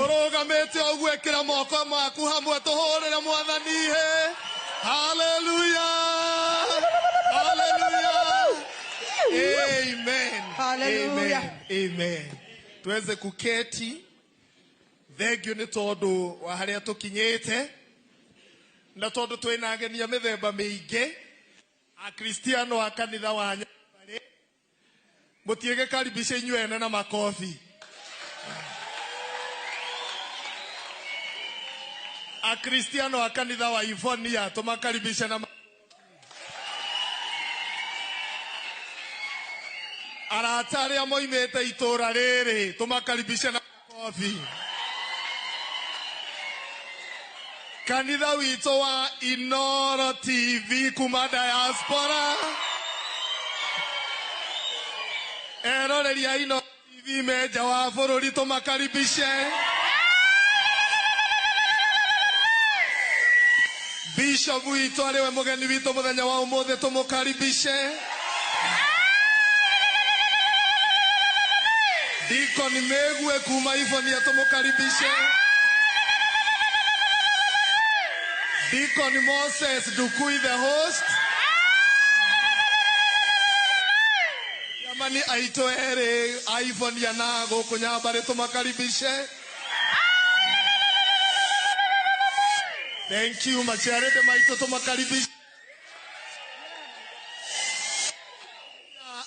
Ũrũgamĩte ũguo ĩkĩra moko maku hamwe tũhũrĩre mwathani hĩ. Haleluya, haleluya, amen. Hallelujah. Amen. Amen. Tuweze kuketi. Thengiũ nĩ tondũ wa harĩa tũkinyĩte na tondũ twĩna ageni a mĩthemba mĩingĩ, akristiano a kanitha wa Nyambarĩ, mũtiĩgĩkaribisha inyuĩ ene na makobi. Akristiano a kanitha wa Ivonia tũmakaribishe na arata arĩa moimĩte itũra rĩrĩ tũmakaribishe na makobi. Kanitha witũ wa Inoro TV kuma diaspora, eroreri a Inoro TV me nja wa bũrũri tũmakaribishe. Bishop witũ arĩ we mũgeni witũ mũthenya wa ũmũthĩ tũmũkaribishe. Deacon Megue kuma Ivonia tũmũkaribishe. Deacon Moses Dukui the host. Jamani aitũ erĩ a Ivonia na gũkũ Nyambarĩ tũmakaribishe. Thank you maciarĩte maitũ tũmakaribishe.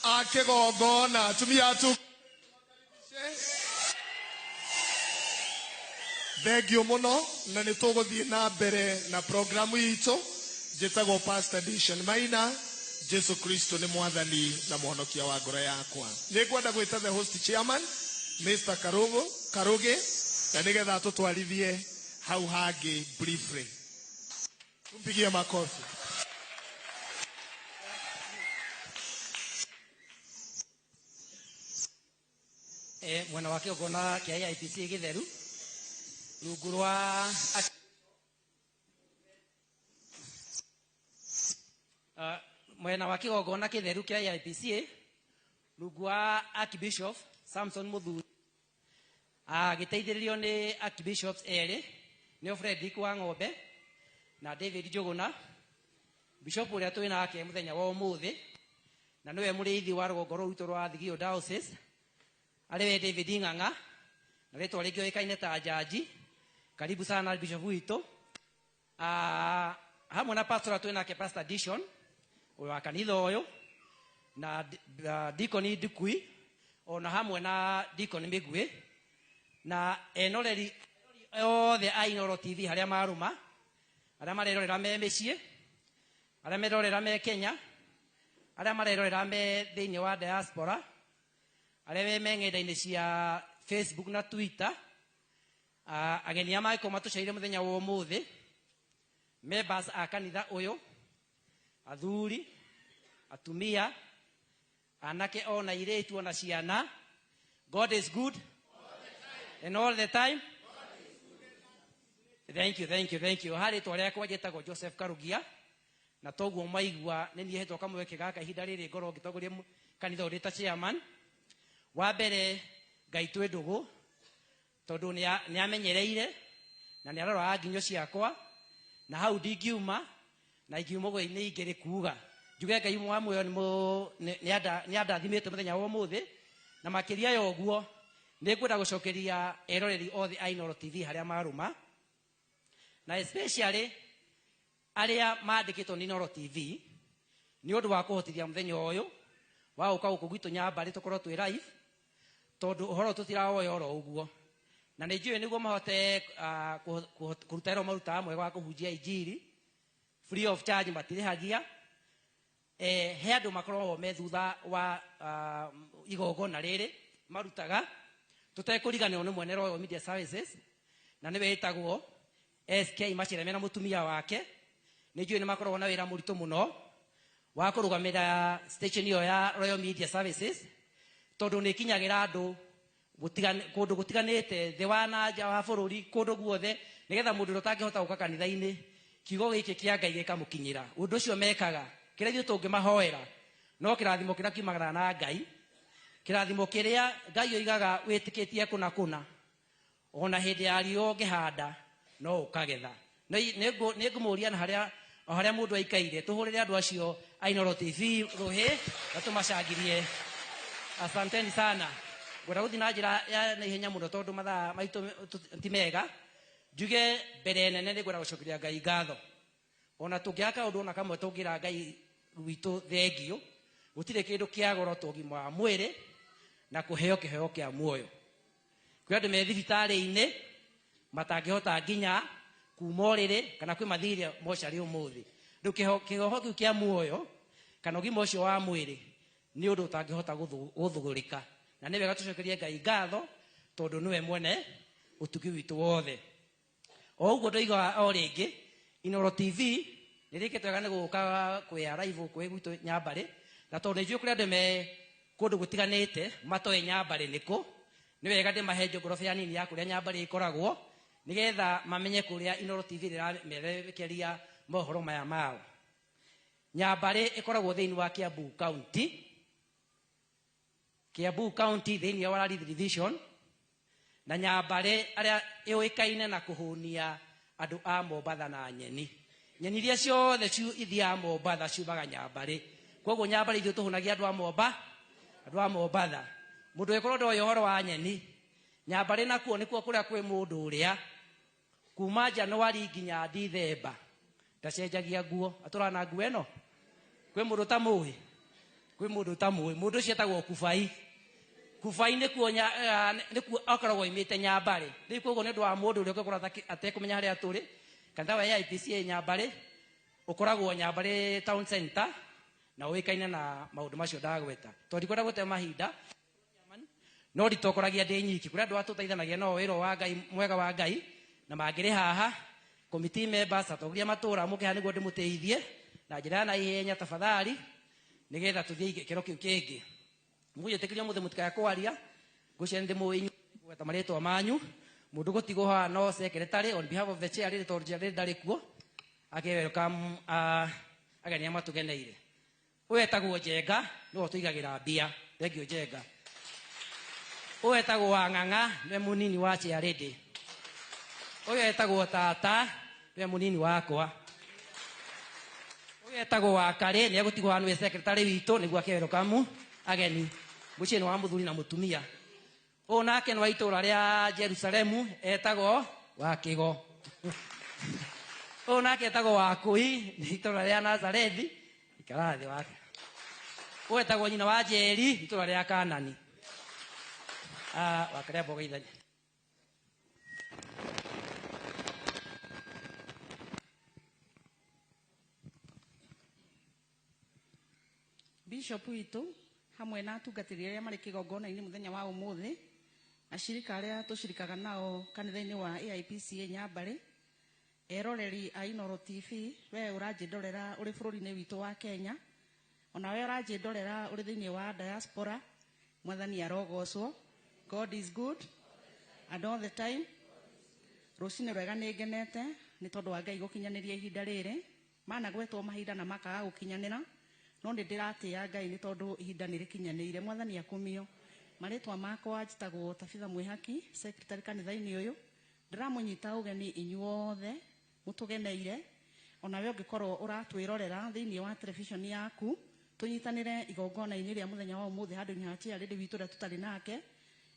A kĩgongona atumia atu thengio mũno, na nĩ tũgũthiĩ na mbere na programu itũ. Njĩtagwo Pastor Dishon Maina. Jesu Kristo nĩ mwathani na mũhonokia wa ngoro yakwa. Nĩ ngwenda gwĩta the host chairman Mr. Karugo Karuge na nĩgetha atũtwarithie hau hangĩ briefly. Tumpigie makofi. Mwena wa kĩgongona kĩa AIPC gĩtheru rungu rwa mwena wa kĩgongona kĩtheru kĩa AIPC rungu wa Archbishop Samson Muthuri agĩteithĩrĩrio nĩ Archbishops erĩ nĩo Frederick wa Ng'ombe na David Njuguna. Bishop ũrĩa twĩ nake mũthenya wa ũmũthĩ na nĩwe mũrĩithi wa rũgongo rũu rwitũ rwa Thigio Diocese arĩ we David Ng'ang'a na rĩtwa rĩngĩ oĩkaine ta Jaji. Karibu sana Bishop witũ. Hamwe na pastor twĩ nake Pastor Dishon wa kanitha ũyũ na Deacon Ndukui ona hamwe na Deacon Mĩguĩ na enoreri othe a Inoro TV harĩa marũma, arĩa marerorera me mĩciĩ, arĩa merorera me Kenya, arĩa marerorera me thĩinĩ wa diaspora, arĩa me ng'enda-inĩ cia Facebook na Twitter. Ageni a mangĩkorwo matũcereire mũthenya wa ũmũthĩ, members a kanitha ũyũ, athuri, atumia, anake ona airĩtu ona ciana, God is good and all the time. Thank you, thank you, thank you. Harĩ rĩtwa rĩakwa njĩtagwo Joseph Karugia, na toguo maigua nĩ niĩ hetwo kamweke gaka ihinda rĩrĩ ngorwo ngĩtongoria kanitha ũrĩ ta chairman. Wa mbere Ngai twĩ ndũgũ, tondũ nĩ amenyereire na nĩ aroraga nginyo ciakwa, na hau ndingiuma na ingiuma ũguo nĩ ingĩrĩ kuga njuge Ngai wa muoyo nĩ andathimĩte mũthenya wa ũmũthĩ. Na makĩria ya ũguo nĩ ngwenda gũcokeria eroreri othe a Inooro TV harĩa marũma, na especially arĩa mandĩkĩtwo nĩ Inooro TV nĩ ũndũ wa kũhotithia mũthenya ũyũ wa gũka gũkũ gwitũ Nyambarĩ tũkorwo twĩ live, tondũ ũhoro tũtirawoya oro ũguo, na nĩ njũĩ nĩguo mahote kũruta wĩra marutaga mwega wa kũhunjia injiri free of charge, matirĩhagia. He andũ makoragwo me thutha wa igongona rĩrĩ marutaga, tũtekũriganĩrwo nĩ mwene Royal Media Services, na nĩwe ĩtagwo SK Machereme na mũtumia wake. Nĩ njũĩ nĩ makoragwo na wĩra mũritũ mũno wa kũrũgamĩrĩra station ĩyo ya Royal Media Services, tondũ nĩ ĩkinyagĩra andũ kũndũ gũtiganĩte thĩ wa na nja wa bũrũri, kũndũ guothe, nĩgetha mũndũ ũrĩa ũtangĩhota gũka kanitha-inĩ kiugo gĩkĩ kĩa Ngai gĩkamũkinyĩra. Ũndũ ũcio mekaga, kĩrĩa ithuĩ tũngĩmahoera no kĩrathimo kĩrĩa kiumanaga na Ngai, kĩrathimo kĩrĩa Ngai oigaga wĩtĩkĩtie kũna kũna, ona hĩndĩ ya riũa ũngĩhanda no ũkagetha. Nĩ ngũmũria na harĩa o harĩa mũndũ aikaire, tũhũrĩre andũ acio a Inooro TV rũhĩ na tũmacangirie. Asanteni sana. Ngwenda gũthiĩ na njĩra ya naihenya mũno tondũ mathaa maitũ ti mega. Njuge mbere nene nĩ ngwenda gũcokeria Ngai ngatho. Ona tũngĩaka kaũndũ ona kamwe tũngĩra Ngai witũ thengio, gũtirĩ kĩndũ kĩa goro ta ũgima wa mwĩrĩ na kũheo kĩheo kĩa muoyo. Kwĩ andũ me thibitarĩ-inĩ matangĩhota nginya kuma ũrĩrĩ, kana kwĩ mathire mocarĩ ũmũthĩ. Rĩu kĩhoho kĩu kĩa muoyo kana ũgima ũcio wa mwĩrĩ nĩ ũndũ ũtangĩhota gũthũgũrĩka, na nĩ wega tũcokerie Ngai ngatho tondũ nĩwe mwene ũtugi witũ wothe. O ũguo ndoiga o rĩngĩ, Inooro TV nĩ rĩkĩte wega nĩ gũka kwĩ live kwĩ gwitũ Nyambarĩ, na tondũ nĩ njũĩ kũrĩa andũ me kũndũ gũtiganĩte matoĩ Nyambarĩ nĩkũ, nĩ wega ndĩmahe geography nini ya kũrĩa Nyambarĩ ĩkoragwo, nĩgetha mamenye kũrĩa Inooro TV ĩramerekeria mohoro maya mao. Nyambarĩ ĩkoragwo thĩinĩ wa Kiambu County, Kiambu County thĩinĩ wa Rarithi Division, na Nyambarĩ arĩa ĩũĩkaine na kũhũnia andũ a Mombatha na nyeni. Nyeni iria ciothe ithiaga Mombatha ciumaga Nyambarĩ. Koguo Nyambarĩ ithuĩ tũhũnagia andũ a andũ a Mombatha. Mũndũ ũngĩkorwo ndoĩ ũhoro wa nyeni, Nyambarĩ nakuo nĩkuo kũrĩa kwĩ mũndũ ũrĩa kuma Januari nginya Dithemba ndacenjagia nguo, atũraga na nguo ĩno. Kwĩ mũndũ ũtamũĩ? Kwĩ mũndũ ũtamũĩ? Mũndũ ũcio etagwo Kubai. Kubai nĩkuo nĩkuo akoragwo oimĩte Nyambarĩ. Rĩu koguo nĩ ũndũ wa mũndũ ũrĩa ũngĩkorwo atekũmenya harĩa tũrĩ, kanitha wa AIPCA Nyambarĩ ũkoragwo Nyambarĩ Town Center, na ũĩkaine na maũndũ macio ndagweta. Tondũ ndikwenda gũte mahinda, no nditongoragia ndĩ nyiki, kũrĩ andũ atũteithanagia nao wĩra wa Ngai mwega wa Ngai, na mangĩrĩ haha committee members, atongoria matũra mũke haha nĩguo ndĩmũteithie na njĩra ya naihenya tafadhali, nĩgetha tũthiĩ gĩkĩro kĩu kĩngĩ. Mũgũnjĩtĩkĩria ũmũthĩ mũtikae kwaria, ngwĩciria nĩ ndĩmũĩ inyuĩ kũgweta marĩtwa manyu. Mũndũ gũtigwo haha no secretary on behalf of the chair rĩrĩ, tondũ chair rĩrĩ ndarĩ kuo, akĩ welcome ageni arĩa matũgeneire. Ũyũ etagwo Njenga, nĩwe ũtũigagĩra mbia. Thank you Njenga. Ũyũ etagwo Wang'ang'a, nĩwe mũnini wa chair lady. Ũyũ etagwo Tata, nĩwe mũnini wakwa. Ũyũ etagwo Wakarĩ, nĩ egũtigwo haha nĩwe secretary witũ, nĩguo akĩ welcome ageni. Mũciĩ nĩ wa mũthuri na mũtumia. Ũyũ nake nĩ wa itũũra rĩa Jerusalemu, etagwo Wakĩgo. Ũyũ nake etagwo Wakũi, nĩ itũũra rĩa Nazarethi, ikara thĩ wake. Ũyũ etagwo nyina wa Njeri, itũũra rĩa Kanani. Wakarĩa mboga ithenya. Bishop witũ hamwe na atungatĩri arĩa marĩ kĩgongona-inĩ mũthenya wa ũmũthĩ, acirika arĩa tũcirikaga nao kanitha-inĩ wa AIPCA Nyambarĩ, eroreri a Inooro TV, we ũranjĩndorera ũrĩ bũrũri-inĩ witũ wa Kenya, ona we ũranjĩndorera ũrĩ thĩinĩ wa diaspora, Mwathani arogocwo. God is good and all the time. Rũcinĩ rwega nĩ ngenete nĩ tondũ wa Ngai gũkinyanĩria ihinda rĩrĩ. Managwetwo mahinda na makaga gũkinyanĩra, no nĩ ndĩratĩĩa Ngai nĩ tondũ ihinda nĩ rĩkinyanĩire. Mwathani akumio. Marĩtwa makwa njĩtagwo Tabitha Mwĩhaki, secretary kanitha-inĩ ũyũ. Ndĩramũnyita ũgeni inyuothe mũtũgeneire, onawe ũngĩkorwo ũratwĩrorera thĩinĩ wa television yaku, tũnyitanĩre igongona-inĩ rĩa mũthenya wa ũmũthĩ handũ-inĩ ha chairlady witũ ũrĩa tũtarĩ nake.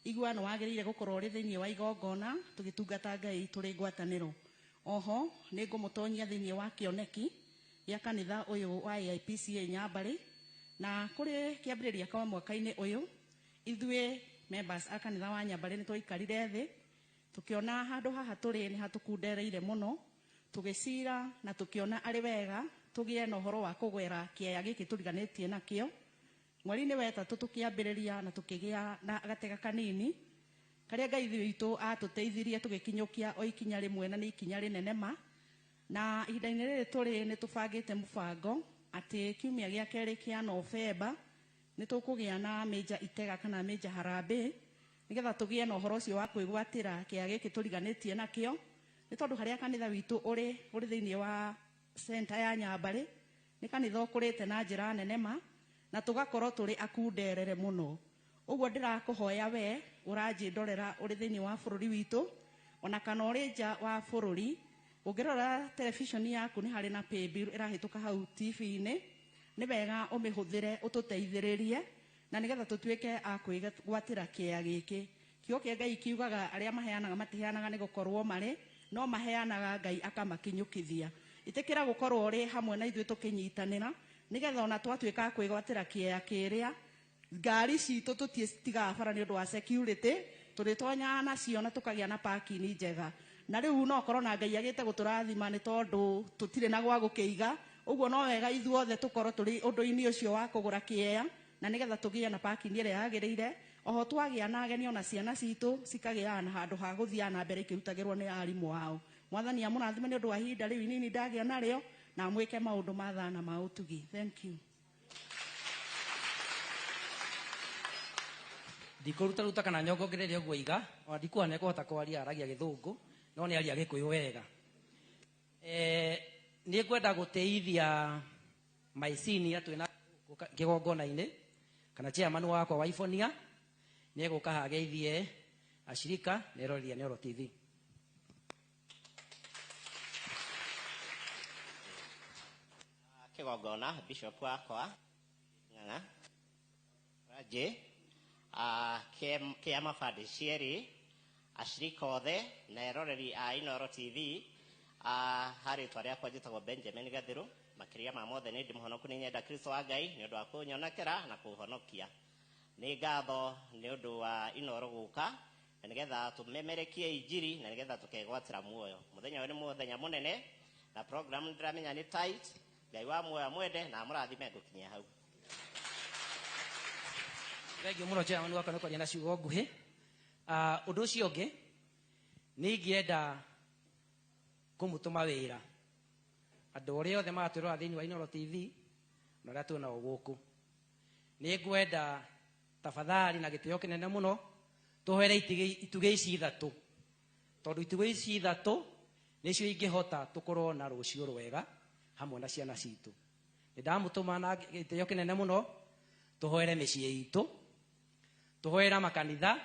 Igua nĩ wagĩrĩire gũkorwo ũrĩ thĩinĩ wa igongona tũgĩtungata Ngai tũrĩ ngwatanĩro. Oho nĩ ngũmũtonyia thĩinĩ wa kĩoneki gĩa kanitha ũyũ wa AIPCA Nyambarĩ, na kũrĩ kĩambĩrĩria kwa mwaka-inĩ ũyũ ithuĩ members a kanitha wa Nyambarĩ nĩ twaikarire thĩ tũkĩona handũ haha tũrĩ nĩ hatũkundereire mũno, tũgĩcira na tũkĩona arĩ wega tũgĩe na ũhoro wa kũgwera kĩaya gĩkĩ tũriganĩtie nakĩo. Mweri-inĩ wa ĩtatũ tũkĩambĩrĩria na tũkĩgĩa na gatega kanini karĩa Ngai witũ atũteithirie tũgĩkinyũkia o ikinya rĩmwe, na nĩ ikinya rĩnene ma. Na ihinda-inĩ rĩrĩ tũrĩ nĩ tũbangĩte mũbango atĩ kiumia gĩa kerĩ kĩa Novemba nĩ tũkũgĩa na major itega kana major harambee, nĩgetha tũgĩe na ũhoro ũcio wa kwĩgwatĩra kĩaya gĩkĩ tũriganĩtie nakĩo, nĩ tondũ harĩa kanitha witũ ũrĩ thĩinĩ wa center ya Nyambarĩ nĩ kanitha ũkũrĩte na njĩra nene ma, na tũgakorwo tũrĩ akunderere mũno. Ũguo ndĩrakũhoya we ũranjĩndorera ũrĩ thĩinĩ wa bũrũri witũ ona kana ũrĩ nja wa bũrũri, ũngĩrora television yaku nĩ harĩ na paybill ĩrahĩtũka hau TV-inĩ, nĩ wega ũmĩhũthĩre ũtũteithĩrĩrie na nĩgetha tũtuĩke a kwĩgwatĩra kĩaya gĩkĩ. Kiugo kĩa Ngai kiugaga arĩa maheanaga matiheanaga nĩ gũkorwo marĩ, no maheanaga Ngai akamakinyũkithia. Ĩtĩkĩra gũkorwo ũrĩ hamwe na ithuĩ tũkĩnyitanĩra, nĩgetha ona twatuĩka a kwĩgwatĩra kĩaya kĩrĩa, ngari citũ tũtiĩtigaga bara nĩ ũndũ wa security, tũrĩtonyaga nacio na tũkagĩa na parking njega. Na rĩu no korwo na Ngai agĩte gũtũrathima nĩ tondũ tũtirĩ na gwa gũkĩiga, ũguo no wega ithuothe tũkorwo tũrĩ ũndũ-inĩ ũcio wa kũgũra kĩea, na nĩgetha tũgĩe na parking ĩrĩa yagĩrĩire. Oho twagĩa na ageni ona ciana citũ cikagĩaga na handũ ha gũthiaga na mbere ikĩrutagĩrwo nĩ arimũ ao. Mwathani amũrathime nĩ ũndũ wa ihinda rĩu inini ndagĩa narĩo, na amwĩke maũndũ ma tha na ma ũtugi. Thank you. Ndikũrutaruta kana nyongongererie ũguo iga, ona ndikuona nĩekũhota kwaria aragia gĩthũngũ, no nĩ aria gĩkũyũ wega. Nĩ ngwenda gũtĩithia my senior twĩna kĩgongona-inĩ, kana chairman wakwa wa Ibonia, nĩ egũka hageithie ashirika na eroreri a Inooro TV. Kĩgongona bishop wakwa Ng'ang'a Raji, kĩa mabandĩ cierĩ, ashirika othe na eroreri a Inooro TV, harĩ rĩtwa rĩakwa njĩtagwo Benjamin Gathiru. Makĩria ma mothe nĩ ndĩmũhonoku, nĩ nyenda Kristo wa Ngai nĩ ũndũ wa kũnyonekera na kũhonokia. Nĩ ngatho nĩ ũndũ wa Inooro gũka, na nĩgetha tũmemerekie injiri na nĩgetha tũkegwatĩra muoyo. Mũthenya ũyũ nĩ mũthenya mũnene na program ndĩramenya nĩ tight. Ngai wa muoyo amwende na amũrathime ngũkinyia hau. Thengiũ mũno chairman wakwa nĩ kwaria na ciugo nguhĩ. Ũndũ ũcio ũngĩ nĩ ingĩenda kũmũtũma wĩra andũ arĩa othe maratwĩrora thĩinĩ wa Inooro TV na arĩa twĩnao gũkũ. Nĩ ngwenda tafadhali na gĩtĩo kĩnene mũno tũhoere itugĩ ici ithatũ, tondũ itugĩ ici ithatũ nĩcio ingĩhota tũkorwo na rũciũ rwega hamwe na ciana citũ. Nĩ ndamũtũma na gĩtĩo kĩnene mũno tũhoere mĩciĩ itũ, tũhoere makanitha,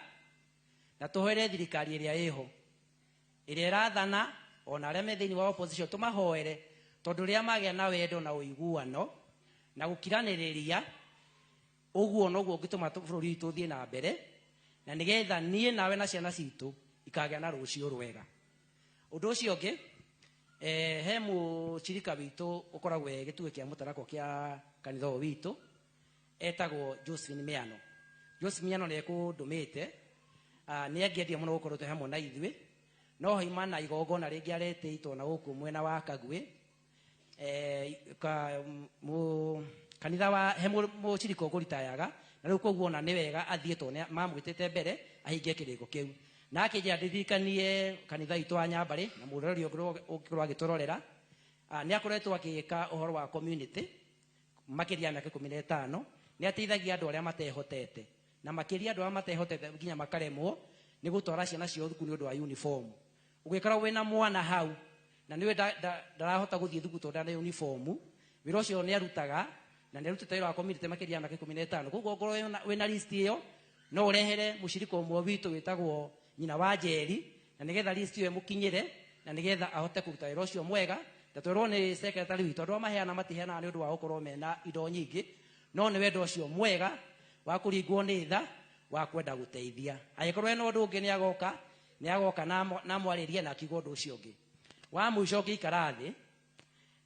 na tũhoere thirikari ĩrĩa ĩho, ĩrĩa ĩrathana, ona arĩa me thĩinĩ wa opposition tũmahoere, tondũ rĩrĩa magĩa na wendo na ũiguano na gũkiranĩrĩria, ũguo noguo ũngĩtũma bũrũri witũ ũthiĩ na mbere, na nĩgetha niĩ nawe na ciana citũ ikagĩa na rũciũ rwega. Ũndũ ũcio ũngĩ, he mũcirika witũ ũkoragwo e gĩtugĩ kĩa mũtarakwa kĩa kanitha ũyũ witũ, etagwo Josephine Miano. Josephine Miano nĩ ekũndũmĩte, nĩ angĩendia mũno gũkorwo twĩ hamwe na ithuĩ, no haima na igongona rĩngĩ aretĩitwo na gũkũ mwena wa Kagwĩ. Kanitha wa he mũcirika ũkũritayaga, na rĩu koguo ona nĩ wega athiĩ tondũ nĩ mamwĩtĩte mbere ahingie kĩrĩko kĩu. Na akĩnjĩra ndirikanie kanitha witũ wa Nyambarĩ na mũroreri ũngĩkorwo agĩtũrorera, nĩ akoretwo agĩka ũhoro wa community makĩria ya mĩaka 15, nĩ ateithagia andũ arĩa matehotete. Na makiria andũ arĩa matehotete nginya makaremwo nĩ gũtwara ciana ciao thukuru nĩ ũndũ wa uniform. Ũgĩkorwo wĩna mwana hau na nĩwe ndarahota gũthiĩ thukuru tondũ ndarĩ uniform, wĩra ũcio nĩ arutaga na nĩ arutĩte wĩra wa community makĩria ya mĩaka 15. Koguo ongorwo wĩna list ĩyo no ũrehere mũcirika ũmwe witũ wĩtagwo nyina wa Njeri, na nĩgetha list ĩyo ĩmũkinyĩre na nĩgetha ahote kũruta wĩra ũcio mwega. Ta twerwo nĩ secretary witũ, andũ arĩa maheana matiheanaga nĩ ũndũ wa gũkorwo mena indo nyingĩ, no nĩ wendo ũcio mwega wa kũringwo nĩ tha wa kwenda gũteithia. Angĩkorwo hena ũndũ ũngĩ nĩ agoka na mwarĩrie na akiuga ũndũ ũcio ũngĩ. Wa mũico ngĩikara thĩ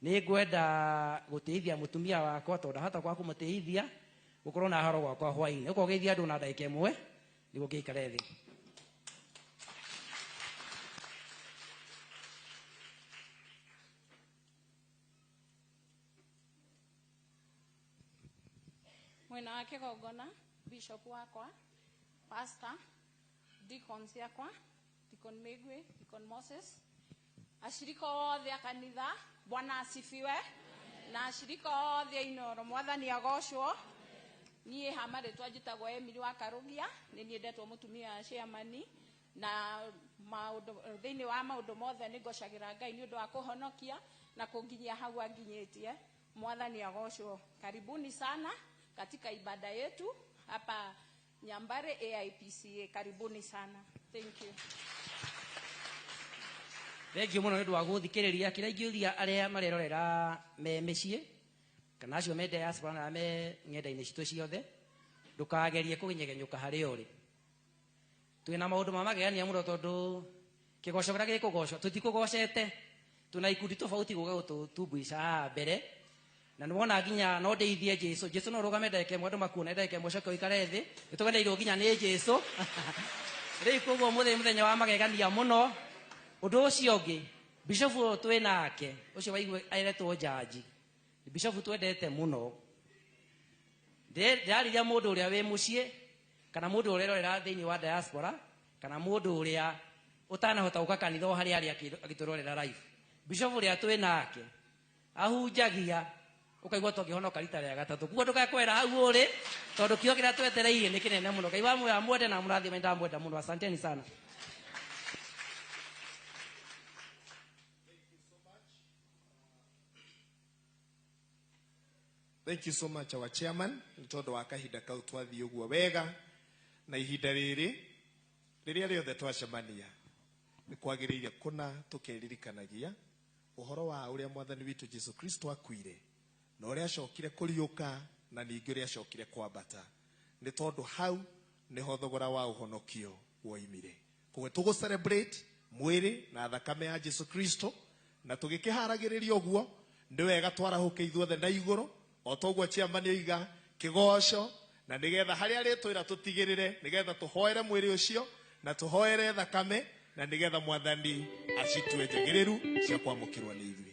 nĩ ngwenda gũteithia mũtumia wakwa tondũ ndahota kwa kũmũteithia gũkorwo na haro gwakwa hwainĩ. Ũkorwo ũgeithia andũ na ndagĩka ĩmwe nĩguo ngĩikare thĩ. Mwena wa kĩgongona, bishop wakwa, pastor, deacons yakwa, Deacon Migwi, Deacon Moses, ashirika othe a kanitha, Bwana asifiwe, na ashirika othe a Inooro, Mwathani agocwo. Niĩ ha marĩtwa njĩtagwo Emily wa Karugia, nĩ niĩ ndetwo mũtumia wa chairman, na maũndũ thĩinĩ wa maũndũ mothe nĩ ngocagĩra Ngai nĩ ũndũ wa kũhonokia na kũnginyia hau anginyĩtie. Mwathani agocwo. Karibuni sana katika ibada yetu hapa Nyambare AIPCA. Karibuni sana. Thank you. Thengiũ mũno nĩ ũndũ wa gũthikĩrĩria. Kĩrĩa ingĩũria arĩa marerorera me mĩciĩ kana acio me diaspora na me ng'enda-inĩ citũ ciothe, ndũkagerie kũgenyegenyũka harĩa ũrĩ. Twĩna maũndũ ma magegania mũno tondũ kĩgoco kĩrĩa gĩkũgocwo tũtikũgocete, twĩna ikundi tofauti gũka gũtũtumbuica haha mbere, na nĩwona nginya no ndeithie Jesũ. Jesũ no ũrũgame ndagĩka ĩmwe andũ makuone ndagĩka ĩmwe ũcoke ũikare thĩ. Nĩtũgeneirwo nginya nĩ Jesũ. Rĩu koguo mũthĩ mũthenya wa magegania mũno. Ũndũ ũcio ũngĩ, bishofu ũyũ twĩ nake ũcio waigua eretwo njanji, bishofu twendete mũno. Ndĩrarĩria mũndũ ũrĩa wĩ mũciĩ kana mũndũ ũrĩa ũrerorera thĩinĩ wa diaspora kana mũndũ ũrĩa ũtanahota gũka kanitha o harĩa arĩ agĩtũrorera live. Bishofu ũrĩa twĩ nake ahunjagia ũkaigua tũngĩhonoka rita rĩa gatatũ. Koguo ndũgakwera hau ũrĩ tondũ kĩo kĩrĩa twetereire nĩ kĩnene mũno. Ngai wa muoyo amwende na amũrathime, ndamwenda mũno. Asanteni sana. Thank you so much, our chairman, nĩ tondũ wa kahinda kau twathiĩ ũguo wega, na ihinda rĩrĩ rĩrĩa rĩothe twacemania nĩ kwagĩrĩire kũna tũkeririkanagia ũhoro wa ũrĩa Mwathani witũ Jesu Kristo akuire na ũrĩa acokire kũriũka na ningĩ ũrĩa acokire kwambata, nĩ tondũ hau nĩho thogora wa ũhonokio woimire. Koguo tũgũ celebrate mwĩrĩ na thakame ya Jesu Kristo, na tũgĩkĩharagĩrĩria ũguo nĩ wega twarahũke ithuothe na igũrũ o toguo chairman oiga kĩgoco, na nĩgetha harĩa arĩtwĩra tũtigĩrĩre, nĩgetha tũhoere mwĩrĩ ũcio na tũhoere thakame, na nĩgetha Mwathani acitue njagĩrĩru cia kwamũkĩrwo nĩ ithuĩ.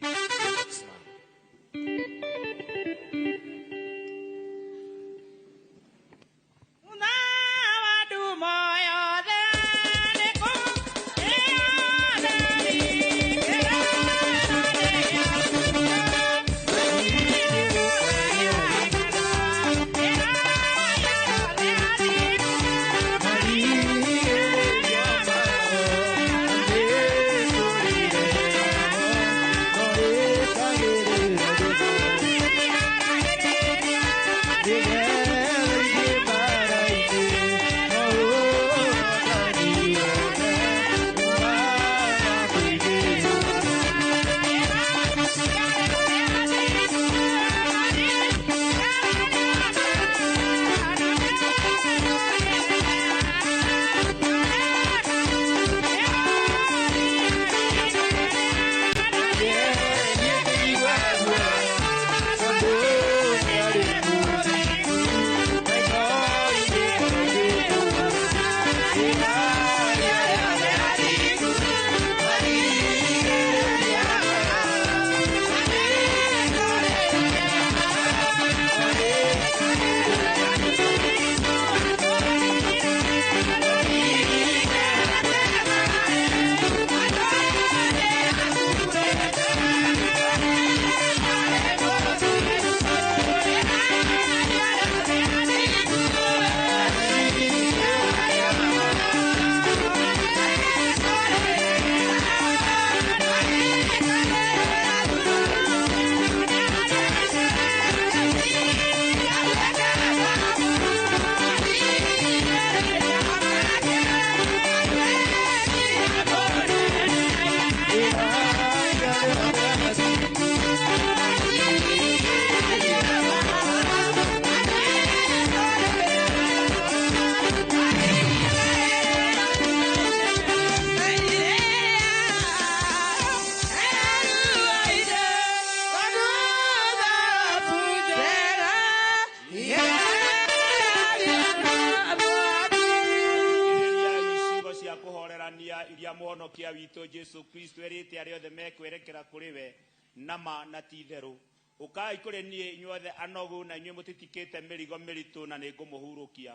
kũikarania iria mũhonokia witũ Jesu Kristo erĩte arĩa othe mekwerekera kũrĩ we nama na ti itherũ. Ũkai kũrĩ niĩ inyuothe anogu na inyuĩ mũtitikĩte mĩrigo mĩritũ na nĩngũmũhurũkia.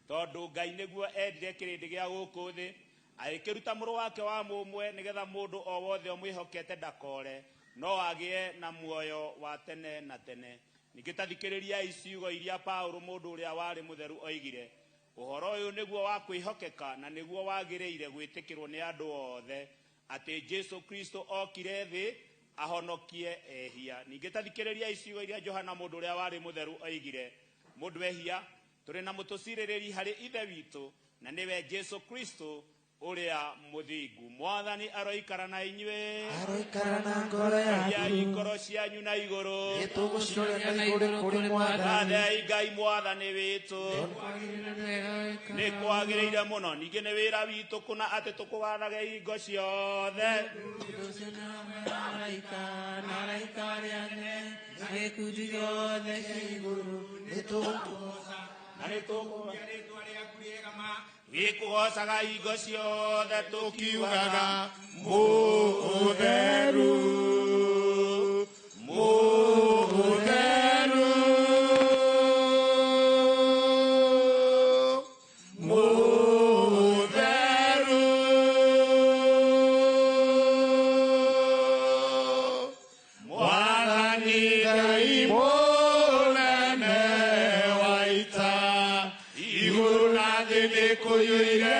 Tondũ Ngai nĩguo endire kĩrĩndĩ gĩa gũkũ thĩ, agĩkĩruta mũrũ wake wa mũmwe nĩgetha mũndũ o wothe ũmwĩhokete ndakore, no agĩe na muoyo wa tene na tene. Ningĩ ta thikĩrĩriai ciugo iria Paũlũ mũndũ ũrĩa warĩ mũtheru oigire. Ũhoro ũyũ nĩguo wa kwĩhokeka na nĩguo wagĩrĩire gwĩtĩkĩrwo nĩ andũ othe, atĩ Jesu Kristo okire thĩ ahonokie ehia. Ningĩ ta thikĩrĩriai ciugo iria Johana mũndũ ũrĩa warĩ mũtheru oigire. Mũndũ ehia, tũrĩ na mũtũcirĩrĩri harĩ Ithe witũ, na nĩwe Jesu Kristo ũrĩa mũthingu. Mwathani aroikara na inyuĩ. Aroikara na ngoro yaku. Riai ngoro cianyu na igũrũ. Nĩtũgũciroria na igũrũ kũrĩ Mwathani. Gathei Ngai Mwathani witũ. Nĩ kwagĩrĩire mũno. Ningĩ nĩ wĩra witũ kũna atĩ tũkũgathage hingo ciothe. Na nĩtũkũgooca gĩkũgoocaga hingo ciothe tũkiugaga mũtheru, mũtheru, mũtheru, Mwathani Ngai mũnene wa ita, igũrũ na thĩ nĩkũiyũire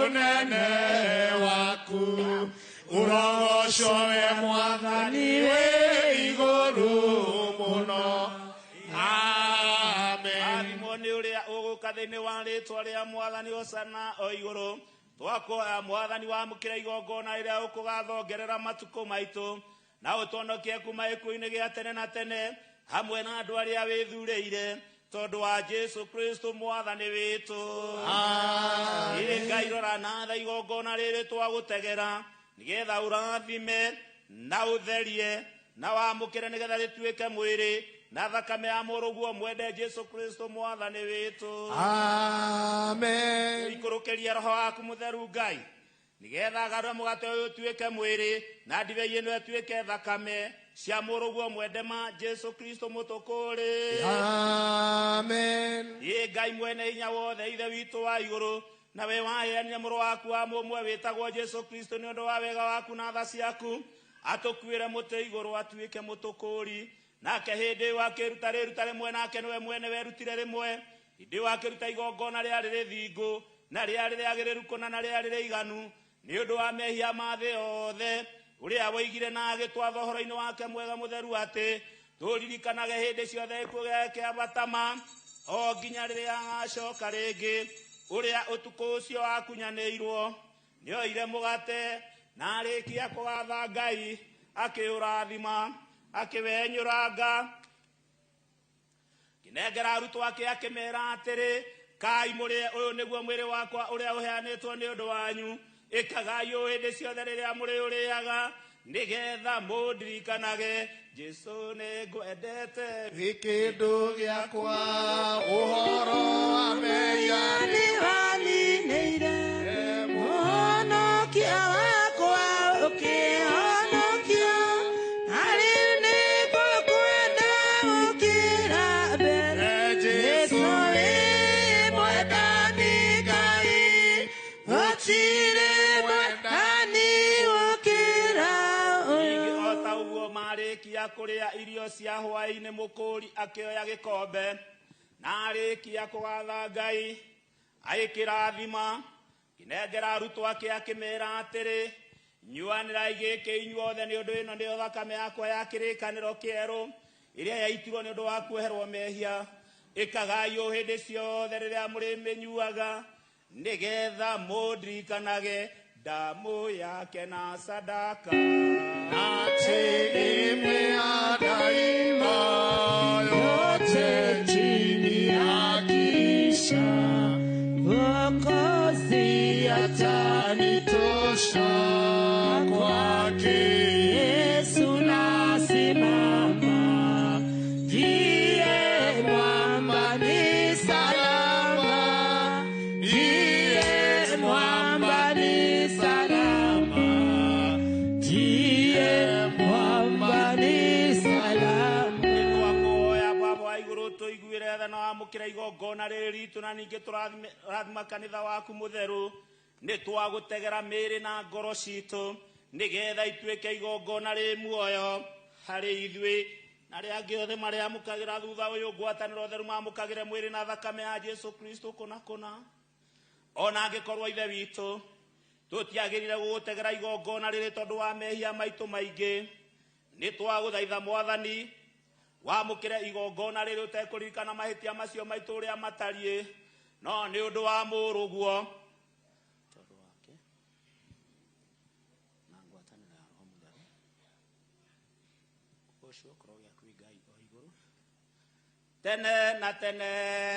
ũnene waku. Ũrogocwo we Mwathani wĩ igũrũ mũno. Amen. Athimwo nĩ ũrĩa ũgũka thĩinĩ wa rĩtwa rĩa Mwathani, hosana o igũrũ. Twakoya Mwathani wamũkĩra igongona rĩrĩa ũkũgathongerera matukũ maitũ, na ũtwonokie kuma gĩkuũ-inĩ gĩa tene na tene hamwe na andũ arĩa wĩthurĩire, tondũ wa Jesu Kristo Mwathani witũ. Amen. Ngai rora na tha igongona rĩrĩ twagũtegera, nĩgetha ũrathime na ũtherie na wamũkĩre, nĩgetha rĩtuĩke mwĩrĩ na thakame ya mũrũguo mwende Jesu Kristo Mwathani witũ. Amen. Ikũrũkĩria roho waku mũtheru Ngai, nĩgetha agarũre mũgate ũyũ ũtuĩke mwĩrĩ na ndibei ĩno ĩtuĩke thakame cia mũrũguo mwende ma Jesu Kristo mũtũkũrĩ. Amen. Ĩ Ngai mwene hinya wothe, Ithe witũ wa igũrũ, na we waheanire mũrũ waku wa mũmwe wĩtagwo Jesu Kristo nĩ ũndũ wa wega waku na tha ciaku, atũkuĩre mũtĩ igũrũ atuĩke mũtũkũri. Nake hĩndĩ ĩyo akĩruta rĩruta rĩmwe, nake nĩwe mwene werutire rĩmwe. Hĩndĩ ĩyo akĩruta igongona rĩarĩ rĩthingu na rĩarĩ rĩagĩrĩru kũna na rĩarĩ rĩiganu nĩ ũndũ wa mehia ma thĩ yothe, ũrĩa woigire na agĩtwatha ũhoro-inĩ wake mwega mũtheru atĩ tũririkanage hĩndĩ ciothe gĩkuũ gĩake kĩa batama o nginya rĩrĩa agacoka rĩngĩ. Ũrĩa ũtukũ ũcio wakunyanĩirwo nĩoire mũgate na arĩkia kũgatha Ngai akĩũrathima, akĩwenyũranga, kĩnengera arutwo ake akĩmera atĩrĩ, kai mũrĩe, ũyũ nĩguo mwĩrĩ wakwa ũrĩa ũheanĩtwo nĩ ũndũ wanyu. Ĩkagai ũũ hĩndĩ ciothe rĩrĩa mũrĩũrĩaga, nĩgetha mũndirikanage. Jesu nĩngwendete. Wĩ kĩndũ gĩakwa, ũhoro wa mehia nĩwaninĩire, mũhonokia wakwa ũkĩhonokia, na rĩu nĩngũkwenda gũkĩra mbere. Jesu wĩ mwendani Ngai, gũtirĩ mwendani gũkĩra ũyũ. Ningĩ o ta ũguo marĩkia kũrĩa irio cia hwaĩ-inĩ, mũkũri akĩoya gĩkombe na arĩkia kũgatha Ngai agĩkĩrathima, kĩnengera arutwo ake akĩmera atĩrĩ, nyuanĩrai gĩkĩ inyuothe, nĩ ũndũ ĩno nĩyo thakame yakwa ya kĩrĩkanĩro kĩerũ ĩrĩa yaitirwo nĩ ũndũ wa kuoherwo mehia. Ĩkagai ũũ hĩndĩ ciothe rĩrĩa mũrĩmĩnyuaga, nĩgetha mũndirikanage damu yake na sadaka. Nategemea daima yote chini ya kisha, Mwokozi atanitosha kwake Yesu nasimama, ndiye mwamba ni salama, ndiye mwamba ni twamũkĩra igongona rĩrĩ ritũ na ningĩ tũrathima kanitha waku mũtheru nĩ twagũtegera mĩĩrĩ na ngoro citũ nĩgetha ituĩke igongona rĩ muoyo harĩ ithuĩ na arĩa angĩ othe marĩamũkagĩra thutha ũyũ ngwatanĩro theru mamũkagĩre mwĩrĩ na thakame ya Jesu Kristo kũna kũna. Ona angĩkorwo Ithe witũ tũtiagĩrĩire gũgũtegera igongona rĩrĩ tondũ wa mehia maitũ maingĩ, nĩ twagũthaitha Mwathani wamũkĩre igongona rĩrĩ ũtekũririkana mahĩtia macio maitũ ũrĩa matariĩ, no nĩ ũndũ wa mũrũguo tondũ wake na ngwatanĩro ya Roho Mũtheru ũcio ũkorwo gĩaku Ngai o igũrũ tene na tene.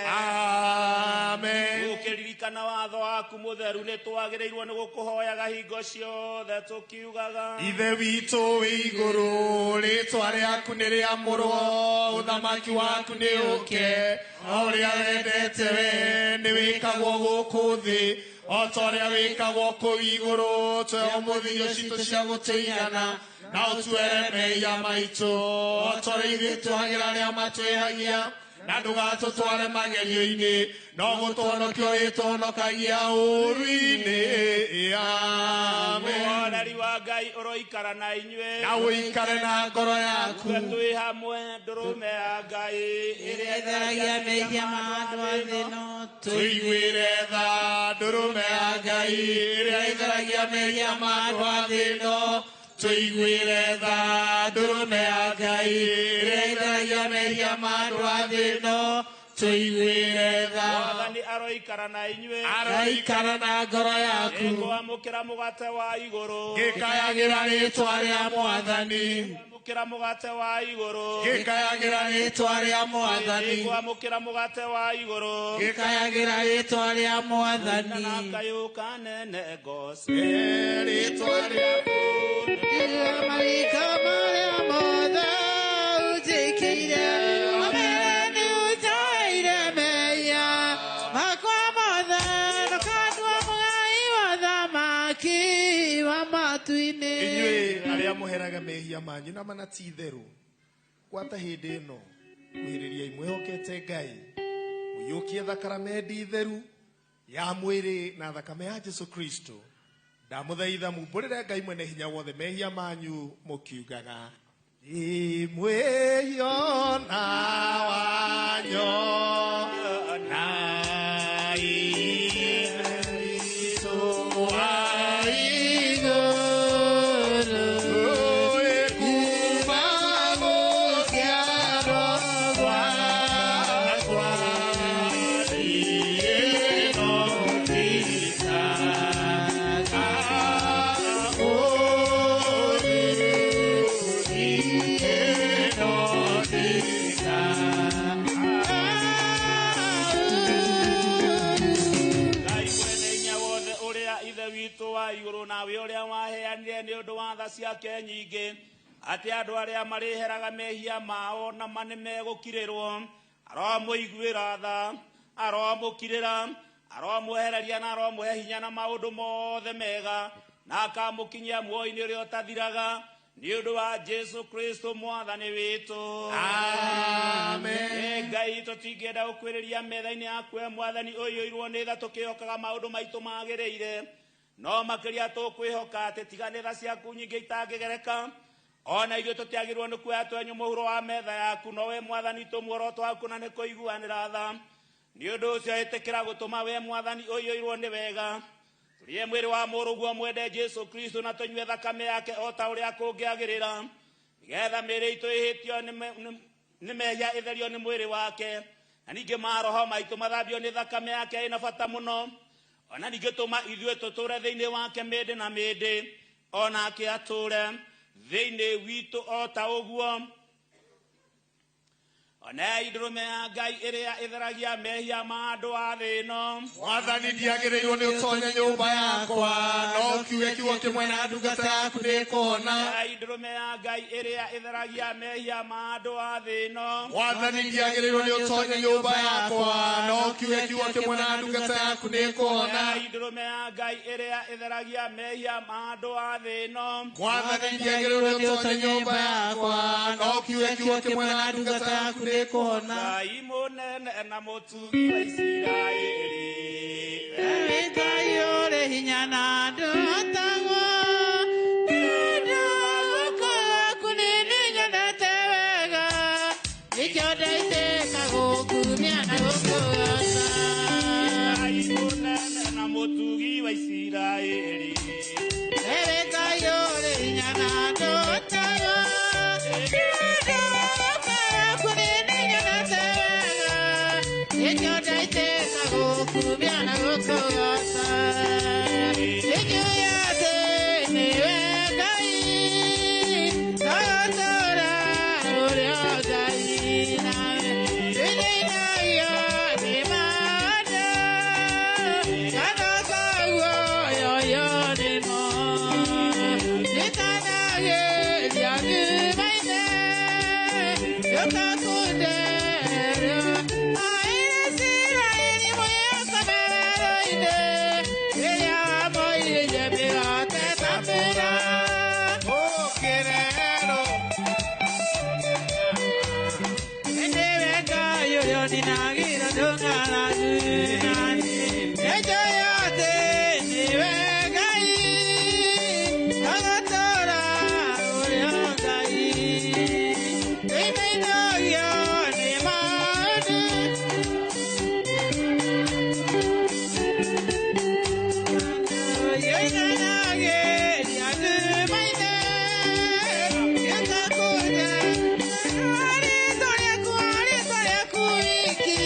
Amen. Ũkĩririkana watho waku mũtheru nĩ twagĩrĩirwo nĩ gũkũhoyaga hingo ciothe tũkiugaga Ithe witũ wĩ igũrũ, rĩtwa rĩaku nĩ rĩamũrwo, ũthamaki waku nĩ ũke, o ũrĩa wendete we nĩ wĩkagwo gũkũ thĩ o ta ũrĩa wĩkagwo kũu igũrũ. Tũhe ũmũthĩ irio citũ cia gũtũigana, na ũtuere mehia maitũ o ta ũrĩa ithuĩ twagĩra arĩa matwĩhagia, na ndũgatũtware magerio-inĩ, no gũtũhonokia ũrĩtũhonokagia ũũru-inĩ. Amen. Mũhoreri wa Ngai ũroikara na inyuĩ Na ũikare na ngoro yaku. Ithuĩ twĩ hamwe ndũrũme ya Ngai ĩrĩa ĩtheragia mehia ma andũ a thĩ ĩno, tũiguĩre tha ndũrũme ya Ngai ĩrĩa ĩtheragia mehia ma andũ a thĩ ĩno, tũiguĩre tha ndũrũme ya Ngai ĩrĩa ĩtheragia mehia ma andũ a thĩ ĩno, tũiguĩre tha. Mwathani aroikara na inyuĩ Aroikara na ngoro yaku. Nĩngwamũkĩra mũgate wa igũrũ Ngĩkayagĩra rĩtwa rĩa Mwathani. Ngwamũkĩra mũgate wa igũrũ Ngĩkayagĩra rĩtwa rĩa Mwathani. Nĩngwamũkĩra mũgate wa igũrũ Ngĩkayagĩra rĩtwa rĩa Mwathani. Na kayũ kanene ngoce Rĩtwa rĩaku Marika marĩa mothe ũnjĩkĩire, amere nĩ ũnjoeire mehia makwa mothe, ndũkandua mũgai wa thamaki wa matu-inĩ. Inyuĩ arĩa mũheraga mehia manyu na mana ti itherũ, gwata hĩndĩ ĩno kuhĩrĩriai mwĩhokete Ngai, mũiyũkie thakaramendi theru ya mwĩrĩ na thakame ya Jesu Kristo. Ndamũthaitha mumbũrĩre Ngai mwene hinya wothe mehia manyu mũkiugaga imwĩyona wanyo na Ithe witũ wa igũrũ, kuma gũciarwo gwakwa niĩ no ndikaga ũũru, niĩ no ndikaga Ngai mwene hinya wothe ũrĩa Ithe witũ wa igũrũ nawe ũrĩa waheanire nĩ ũndũ wa tha ciake nyingĩ atĩ andũ arĩa marĩheraga mehia mao na ma nĩmegũkirĩrwo, aromũiguĩra tha, aromũkirĩra, aromwehereria na aromũhe hinya na maũndũ mothe mega, na akamũkinyia muoyo-inĩ ũrĩa ũtathiraga nĩ ũndũ wa Jesu Kristo Mwathani witũ. Amen. Ngai tũtingĩenda gũkwĩrĩria metha-inĩ yaku we Mwathani ũiyũirwo nĩ tha tũkĩhokaga maũndũ maitũ magĩrĩire, no makĩria tũkwĩhoka atĩ tiga nĩ tha ciaku nyingĩ itangĩgereka, ona ithuĩ tũtiagĩrĩirwo nĩ kuoya twenyũ mũhuro wa metha yaku, no we Mwathani tũ muoroto waku na nĩ kũiguanĩra tha. Nĩ ũndũ ũcio ĩtĩkĩra gũtũma we Mwathani ũiyũirwo nĩ wega tũrĩe mwĩrĩ wa mũrũguo mwende Jesu Kristo na tũnyue thakame yake o ta ũrĩa kũngĩagĩrĩra, nĩgetha mĩĩrĩ itũ ĩhĩtio nĩ mehia ĩtherio nĩ mwĩrĩ wake, na ningĩ maroho maitũ mathambio nĩ thakame yake ĩna bata mũno. Ona ningĩ tũma ithuĩ tũtũre thĩinĩ wake mĩndĩ na mĩndĩ, onake atũre thĩinĩ witũ o ta ũguo. Onei ndũrũme ya Ngai ĩrĩa ĩtheragia mehia ma andũ a thĩ ĩno. Mwathani ndiagĩrĩirwo nĩ ũtonye nyũmba yakwa, no ũkiuge kiugo kĩmwe na ndungata yaku nĩĩkũhona. Onei ndũrũme ya Ngai ĩrĩa ĩtheragia mehia ma andũ a thĩ ĩno. Mwathani ndiagĩrĩirwo nĩ ũtonye nyũmba yakwa, no ũkiuge kiugo kĩmwe na ndungata yaku nĩĩkũhona. Onei ndũrũme ya Ngai ĩrĩa ĩtheragia mehia ma andũ a thĩ ĩno. Mwathani ndiagĩrĩirwo nĩ ũtonye nyũmba yakwa, no ũkiuge kiugo kĩmwe na ndungata yaku Gĩkũhona. Ngai mũnene na mũtugi wa Isiraeli. Wĩ Ngai ũrĩ hinya na ndũhotagwo. Nĩ guoko gwaku nĩnyonete wega. Nĩkĩo ndaitĩka gũkumia na gũkũgooca. Ngai mũnene na mũtugi wa Isiraeli. Wĩ Ngai ũrĩ hinya na ndũhotagwo. Nĩ guoko gwaku nĩnyonete wega. Nĩkĩo ndaitĩka gũkumia na gũkũgooca. Nĩnjũĩ atĩ nĩwe Ngai, ndagũtũũra ũrĩ o Ngai nawe. Ndĩinainagio nĩ maũndũ, kana kaguoyoyo nĩmo. Nĩtanagĩria ngimaine, gĩũka kũnderio. Aisiraeli mwĩhokane werũ-inĩ, rĩrĩa wamoiririe mĩgate ta mbura. Ũkĩrerwo. Nĩwe Ngai ũrĩa ũninagĩra ndũng'aragu nani. Nĩnjũĩ atĩ nĩwe Ngai, ndagũtũũra ũrĩ o Ngai. Ndĩinainagio nĩ maũndũ. Yoinanageria ndumaine, gĩũka kũnde. Rĩĩtwa rĩaku, rĩĩtwa rĩaku wiki.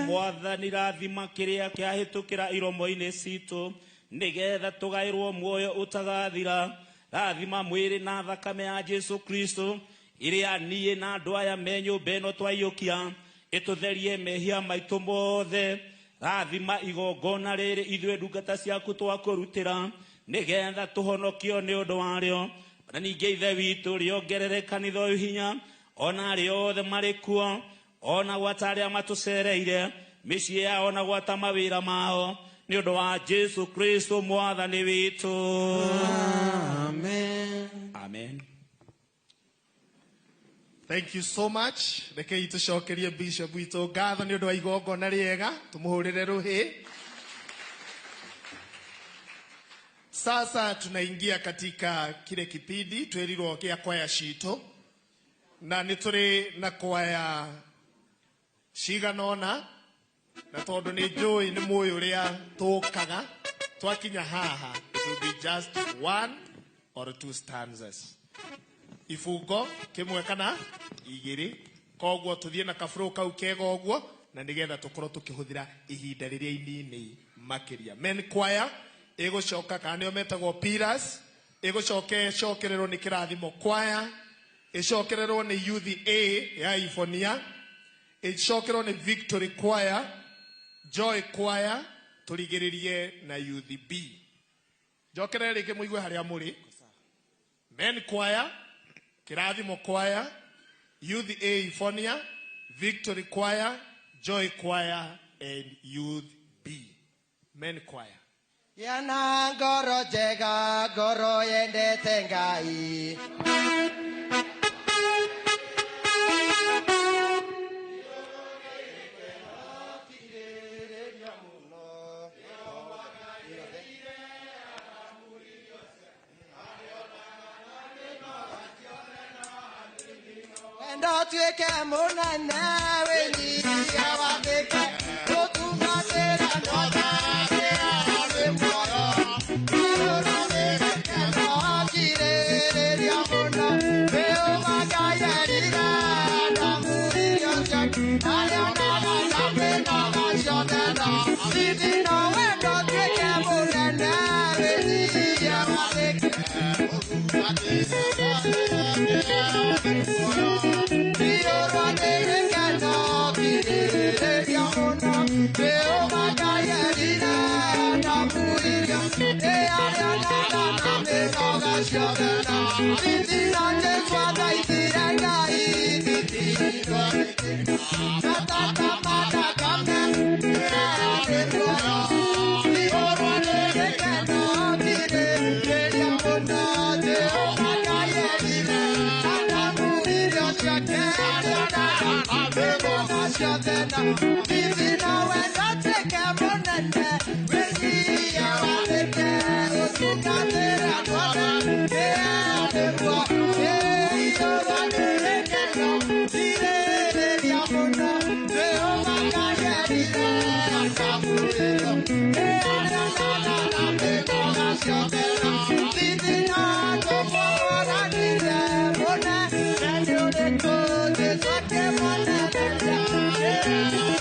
Mwathani rathima kiria kiahitukira iromo-ini citu nigetha tugairwo muoyo utagathira. Rathima mwiri na thakame ya Jesu Kristo iria nie na andu aya me nyumba ino twaiyukia, itutherie mehia maitu mothe. Rathima igongona riri ithuĩ ndungata ciaku twakurutira nigetha tuhonokio ni undu wario. Na ningĩ Ithe witũ rĩongerere kanitha ũyũ hinya, ona arĩa othe marĩ kuo, ona gwata arĩa matũcereire mĩciĩ yao na gwata mawĩra mao, nĩ ũndũ wa Jesu Kristo Mwathani witũ. Amen. Amen. Thank you so much. Rekei tũcokerie Bishop witũ ngatho nĩ ũndũ wa igongona rĩega, tũmũhũrĩre rũhĩ. Sasa tunaingia katika kile kipindi twerirwo kia kwaya citũ, na nĩ tũrĩ na kwaya ciganona, na tondũ nĩ njũĩ nĩ mũĩ ũrĩa tũkaga twakinya haha, it will be just one or two stanzas, ibungo kimwe kana igĩrĩ. Koguo tũthiĩ na kaburo kau kega ũguo, na nĩgetha tũkorwo tũkĩhũthĩra ihinda rĩrĩa inini makĩria. Men choir ĩgũcoka, kana nĩo metagwo Pillars, ĩgũcoka ĩcokererwo nĩ Kĩrathimo choir, ĩcokererwo nĩ Youth A ya Ivonia, ĩcokererwo nĩ Victory choir, Joy choir, tũrigĩrĩrie na Youth B. Njokerere rĩngĩ mũigue harĩa mũrĩ. Men choir, Kĩrathimo choir, Youth A Ivonia, Victory choir, Joy choir and Youth B. Men choir. Yana ngoro njega, ngoro yendete Ngai. Ndotuĩke mũnene wĩnyihia wathĩke, tũtungatĩre andũ othe arĩ muoyo. Kirĩrĩria mũno, Jehova Ngai erire Adamu irio ciake, arĩa onaga na mĩnoga ciothe no thithino. Wendo tuĩke mũnene wĩnyihia wathĩke,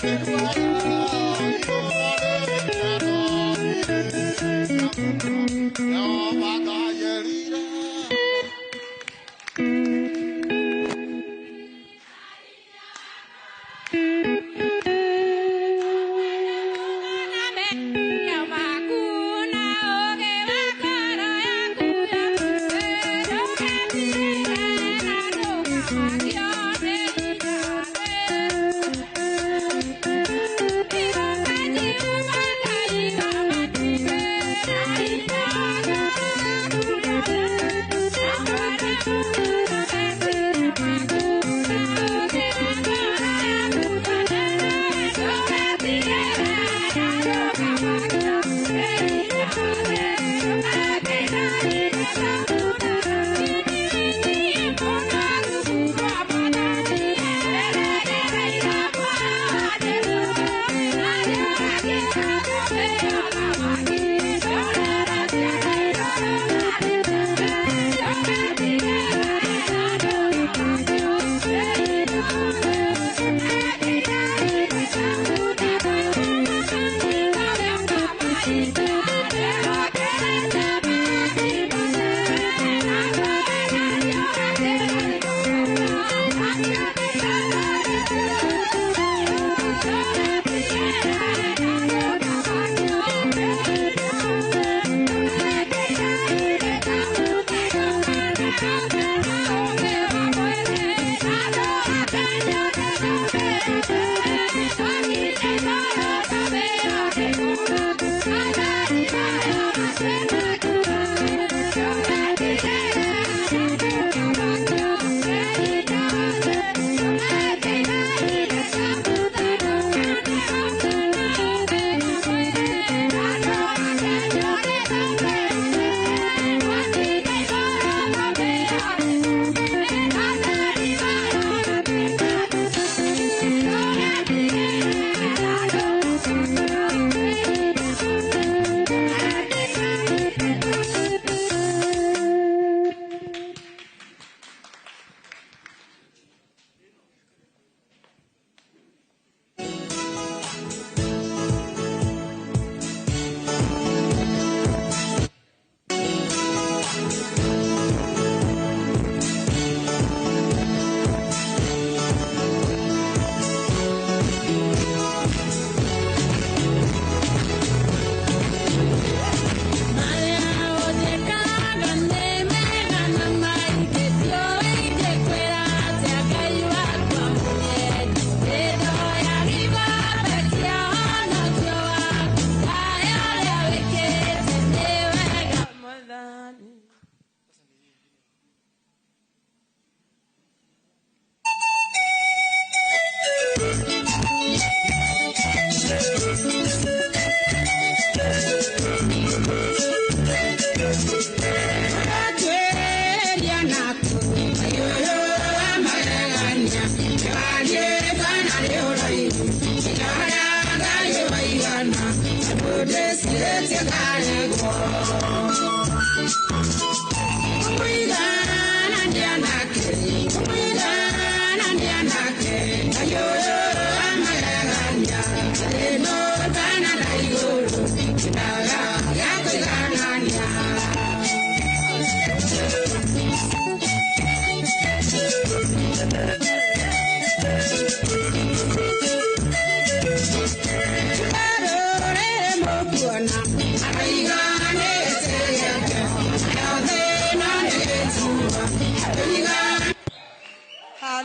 Thank you.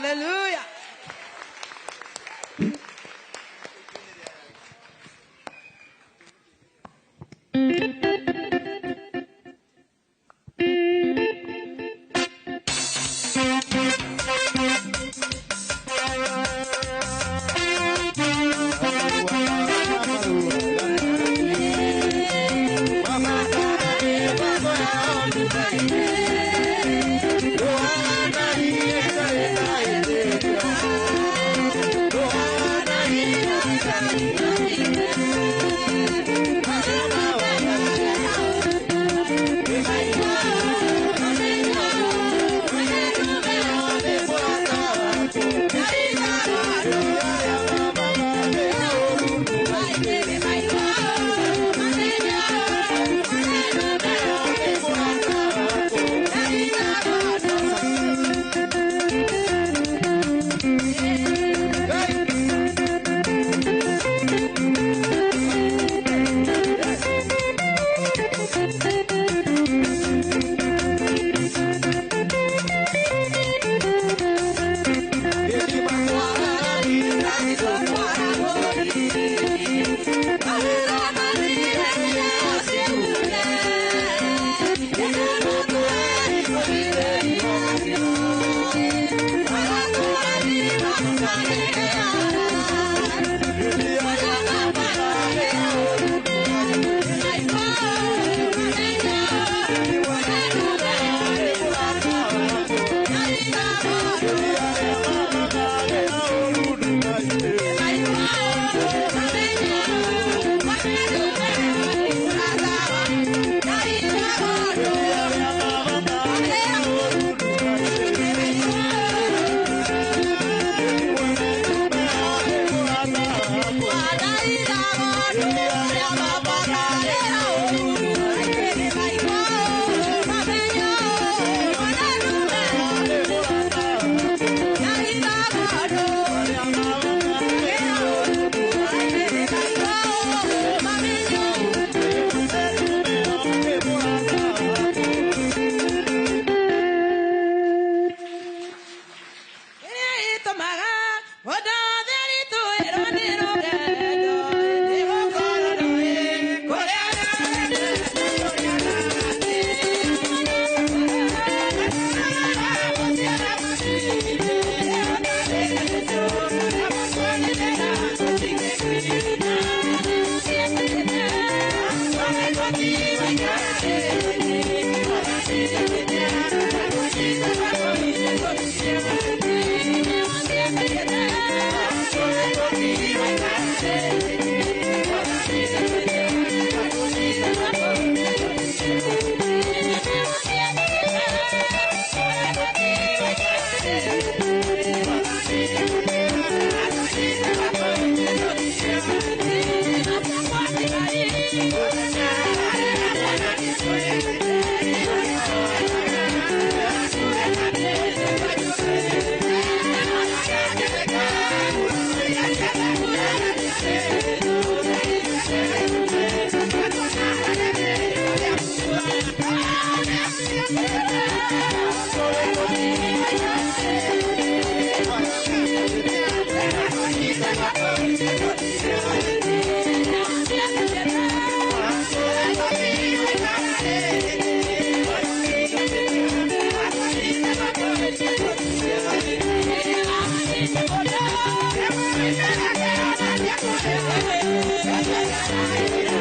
Hallelujah. Thank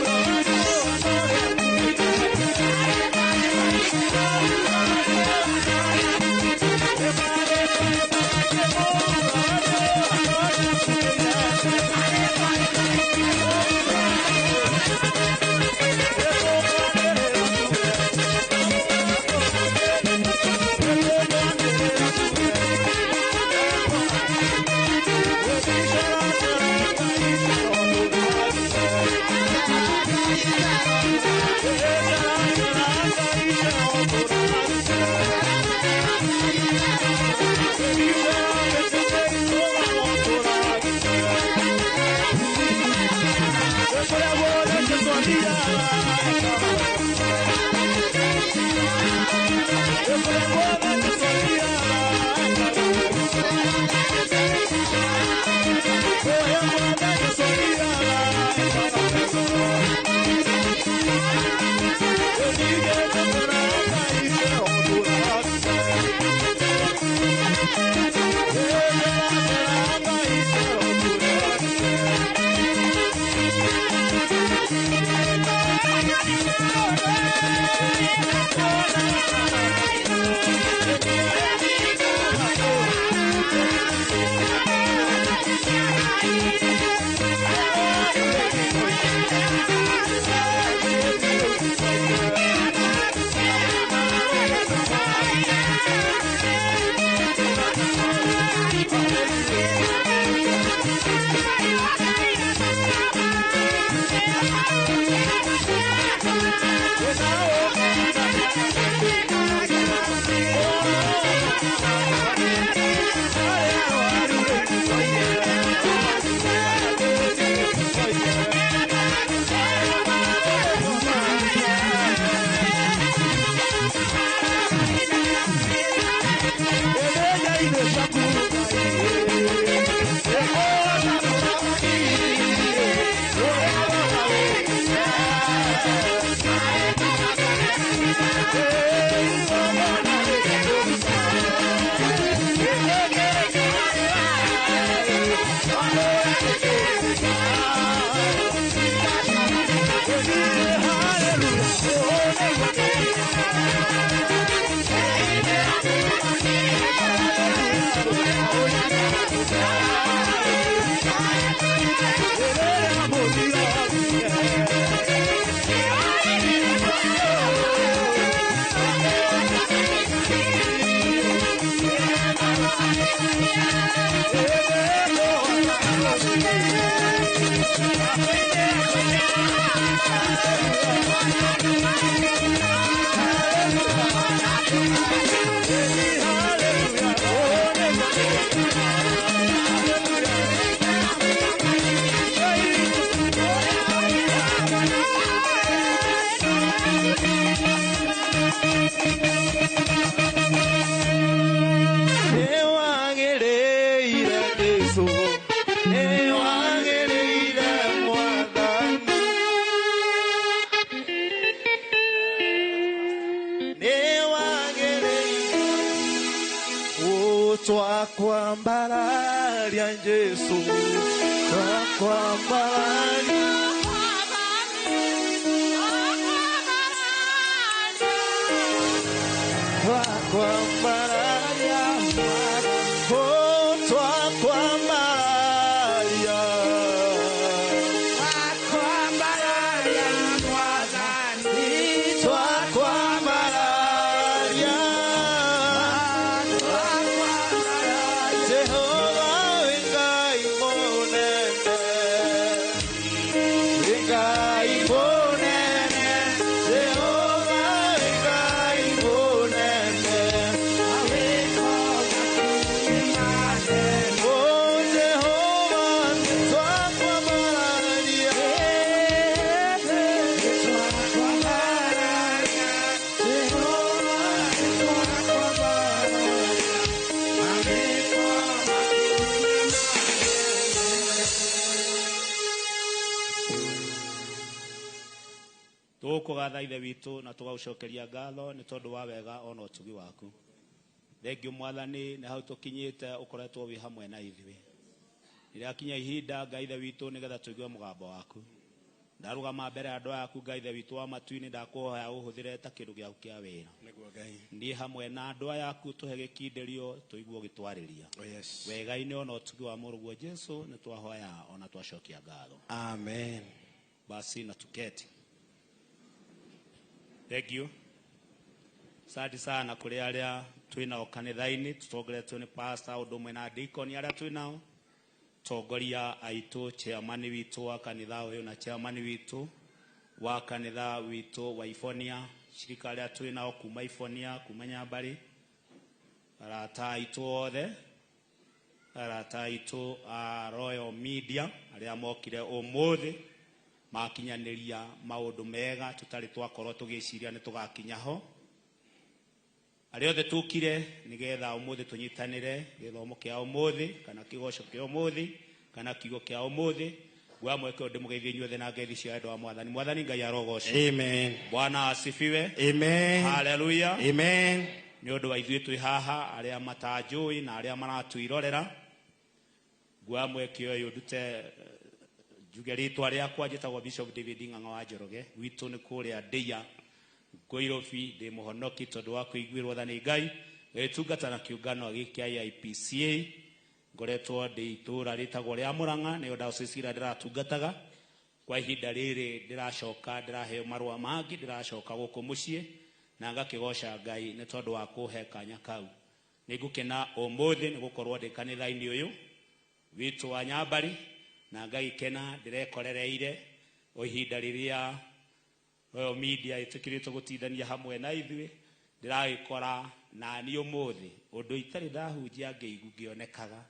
you. Tukugatha ithe witu na tugaucokeria ngatho ni tondu wa wega ona utugi waku. Thengiũ Mwathani na hau tukinyite ukoretwo wi hamwe na ithuĩ. Rĩrakinya ihinda Ngai ithe witũ nigetha tũigue mũgambo waku. Ndarũgama mbere ya andũ aku Ngai Ithe witũ wa matu-inĩ, ndakũhoya ũhũthĩre ta kĩndũ gĩaku kĩa wĩra. Nĩguo Ngai. Niĩ hamwe na andũ aya aku tũhe gĩkindĩrio tũigue ũgĩtwarĩria. Oh yes. Wega-inĩ ona ũtugi wa mũrũguo Jesu nĩ twahoya ona twacokia ngatho. Amen. Basi na tuketi. Thank you. Asante sana kũrĩ arĩa twĩ nao kanitha-inĩ tũtongoretio nĩ pastor ũndũ ũmwe na deacon arĩa twĩ nao, tongoria aitũ, chairman witũ wa kanitha ũyũ na chairman witũ wa kanitha witũ wa Ibonia, shirika arĩa twĩ nao kuma Ibonia, kuma Nyambarĩ, arata aitũ othe, arata aitũ a Royal Media arĩa mokire ũmũthĩ makinyanĩria maũndũ mega tũtarĩ twakorwo tũgĩciria nĩ tũgakinya ho. Arĩa othe tũkire nĩgetha ũmũthĩ tũnyitanĩre gĩthomo kĩa ũmũthĩ kana kĩgoco kĩa ũmũthĩ kana kiugo kĩa ũmũthĩ, ngwa mweke ũndũ mũgeithie inyuothe na ngeithi cia wendo wa Mwathani. Mwathani Ngai arogocwo. Amen. Bwana asifiwe. Amen. Haleluya. Amen. Nĩ ũndũ wa ithuĩ twĩ haha arĩa matanjũĩ na arĩa maratwĩrorera, ngwa mweke ũyũ ndute njuge rĩtwa rĩakwa, njĩtagwo Bishop David Ng'ang'a wa Njoroge, gwitũ nĩ kũrĩa Ndĩa Ngũirobi, ndĩ mũhonoki tondũ wa kũiguĩrwo tha nĩ Ngai, ngĩtungata na kĩũngano gĩkĩ kĩa AIPCA, ngoretwo ndĩ itũũra rĩtagwo rĩa Mũrang'a, nĩyo diocese ĩrĩa ndĩratungataga kwa ihinda rĩrĩ. Ndĩracoka ndĩraheo marũa mangĩ, ndĩracoka gũkũ mũciĩ na ngakĩgoca Ngai nĩ tondũ wa kũhe kanya kau. Nĩ ngũkena ũmũthĩ nĩ gũkorwo ndĩ kanitha-inĩ ũyũ witũ wa Nyambarĩ, na ngagĩkena ndĩrekorereire o ihinda rĩrĩa Royal Media ĩtĩkĩrĩtwo gũtindania hamwe na ithuĩ, ndĩragĩkora nani ũmũthĩ ũndũ itarĩ ndahunjia ngĩigu ngĩonekaga,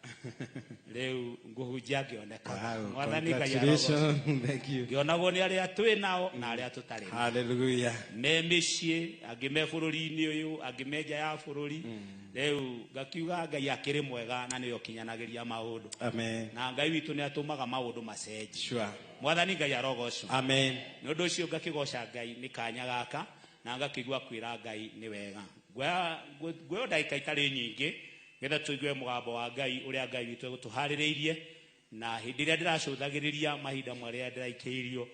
rĩu ngũhunjia ngĩonekaga. Wow, Mwathani Ngai arogocwo. congratulations. Thank you. Ngĩonagwo nĩ arĩa twĩ nao na arĩa tũtarĩ nao. Hallelujah. Me mĩciĩ, angĩ me bũrũri-inĩ ũyũ, angĩ me nja ya bũrũri. Rĩu ngakiuga Ngai akĩrĩ mwega na nĩwe ũkinyanagĩria maũndũ. Amen. Na Ngai witũ nĩ atũmaga maũndũ macenjie. Sure. Mwathani Ngai arogocwo. Amen. Nĩ ũndũ ũcio ngakĩgoca Ngai nĩ kanya gaka na ngakĩigua kwĩra Ngai nĩ wega. Nguoya ndagĩka itarĩ nyingĩ nĩgetha tũigue mũgambo wa Ngai ũrĩa Ngai witũ egũtũharĩrĩirie, na hĩndĩ ĩrĩa ndĩracũthagĩrĩria mahinda marĩa ndĩraikĩirio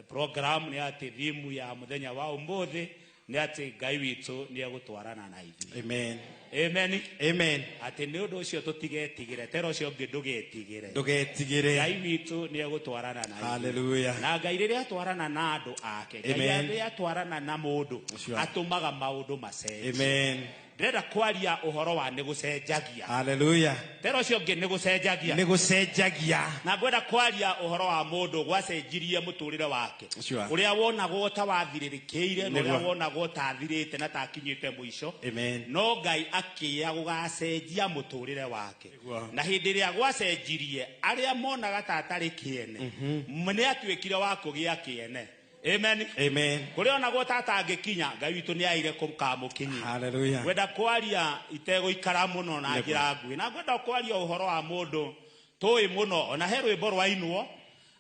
program nĩ atĩ thimu ya mũthenya wa ũmũthĩ nĩ atĩ Ngai witũ nĩ egũtwarana na ithuĩ. Amen. Amen. Amen. Atĩ nĩ ũndũ ũcio tũtigetigĩre, tera ũcio ũngĩ ndũgetigĩre. Ndũgetigĩre. Ngai witũ nĩ egũtwarana na ithuĩ. Hallelujah. Na Ngai rĩrĩa atwarana na andũ ake, Ngai Amen. rĩrĩa atwarana na mũndũ, Sure. atũmaga maũndũ macenjie. Amen. Ndĩrenda kwaria ũhoro wa nĩ gũcenjagia. Hallelujah. Tera ũcio ũngĩ nĩ gũcenjagia. Nĩ gũcenjagia. Na ngwenda kwaria ũhoro wa mũndũ gwacenjirie mũtũrĩre wake. Sure. Ũrĩa wonagwo ta wathirĩrĩkĩire na ũrĩa Nĩguo. wonagwo ta athirĩte na ta akinyĩte mũico. Amen. No Ngai akĩya gũgacenjia mũtũrĩre wake. Nĩguo. Na hĩndĩ ĩrĩa gwacenjirie, arĩa monaga ta atarĩ kĩene, nĩ atuĩkire wa kũgĩa kĩene. Amen. Amen. Kũrĩa onagwo ta atangĩkinya, Ngai witũ nĩ aire kũkamũkinyia. Hallelujah. Ngwenda kwaria itegũikara mũno na Nĩguo. njĩra nguhĩ, na ngwenda kwaria ũhoro wa mũndũ tũĩ mũno, ona he rwĩmbo rwainwo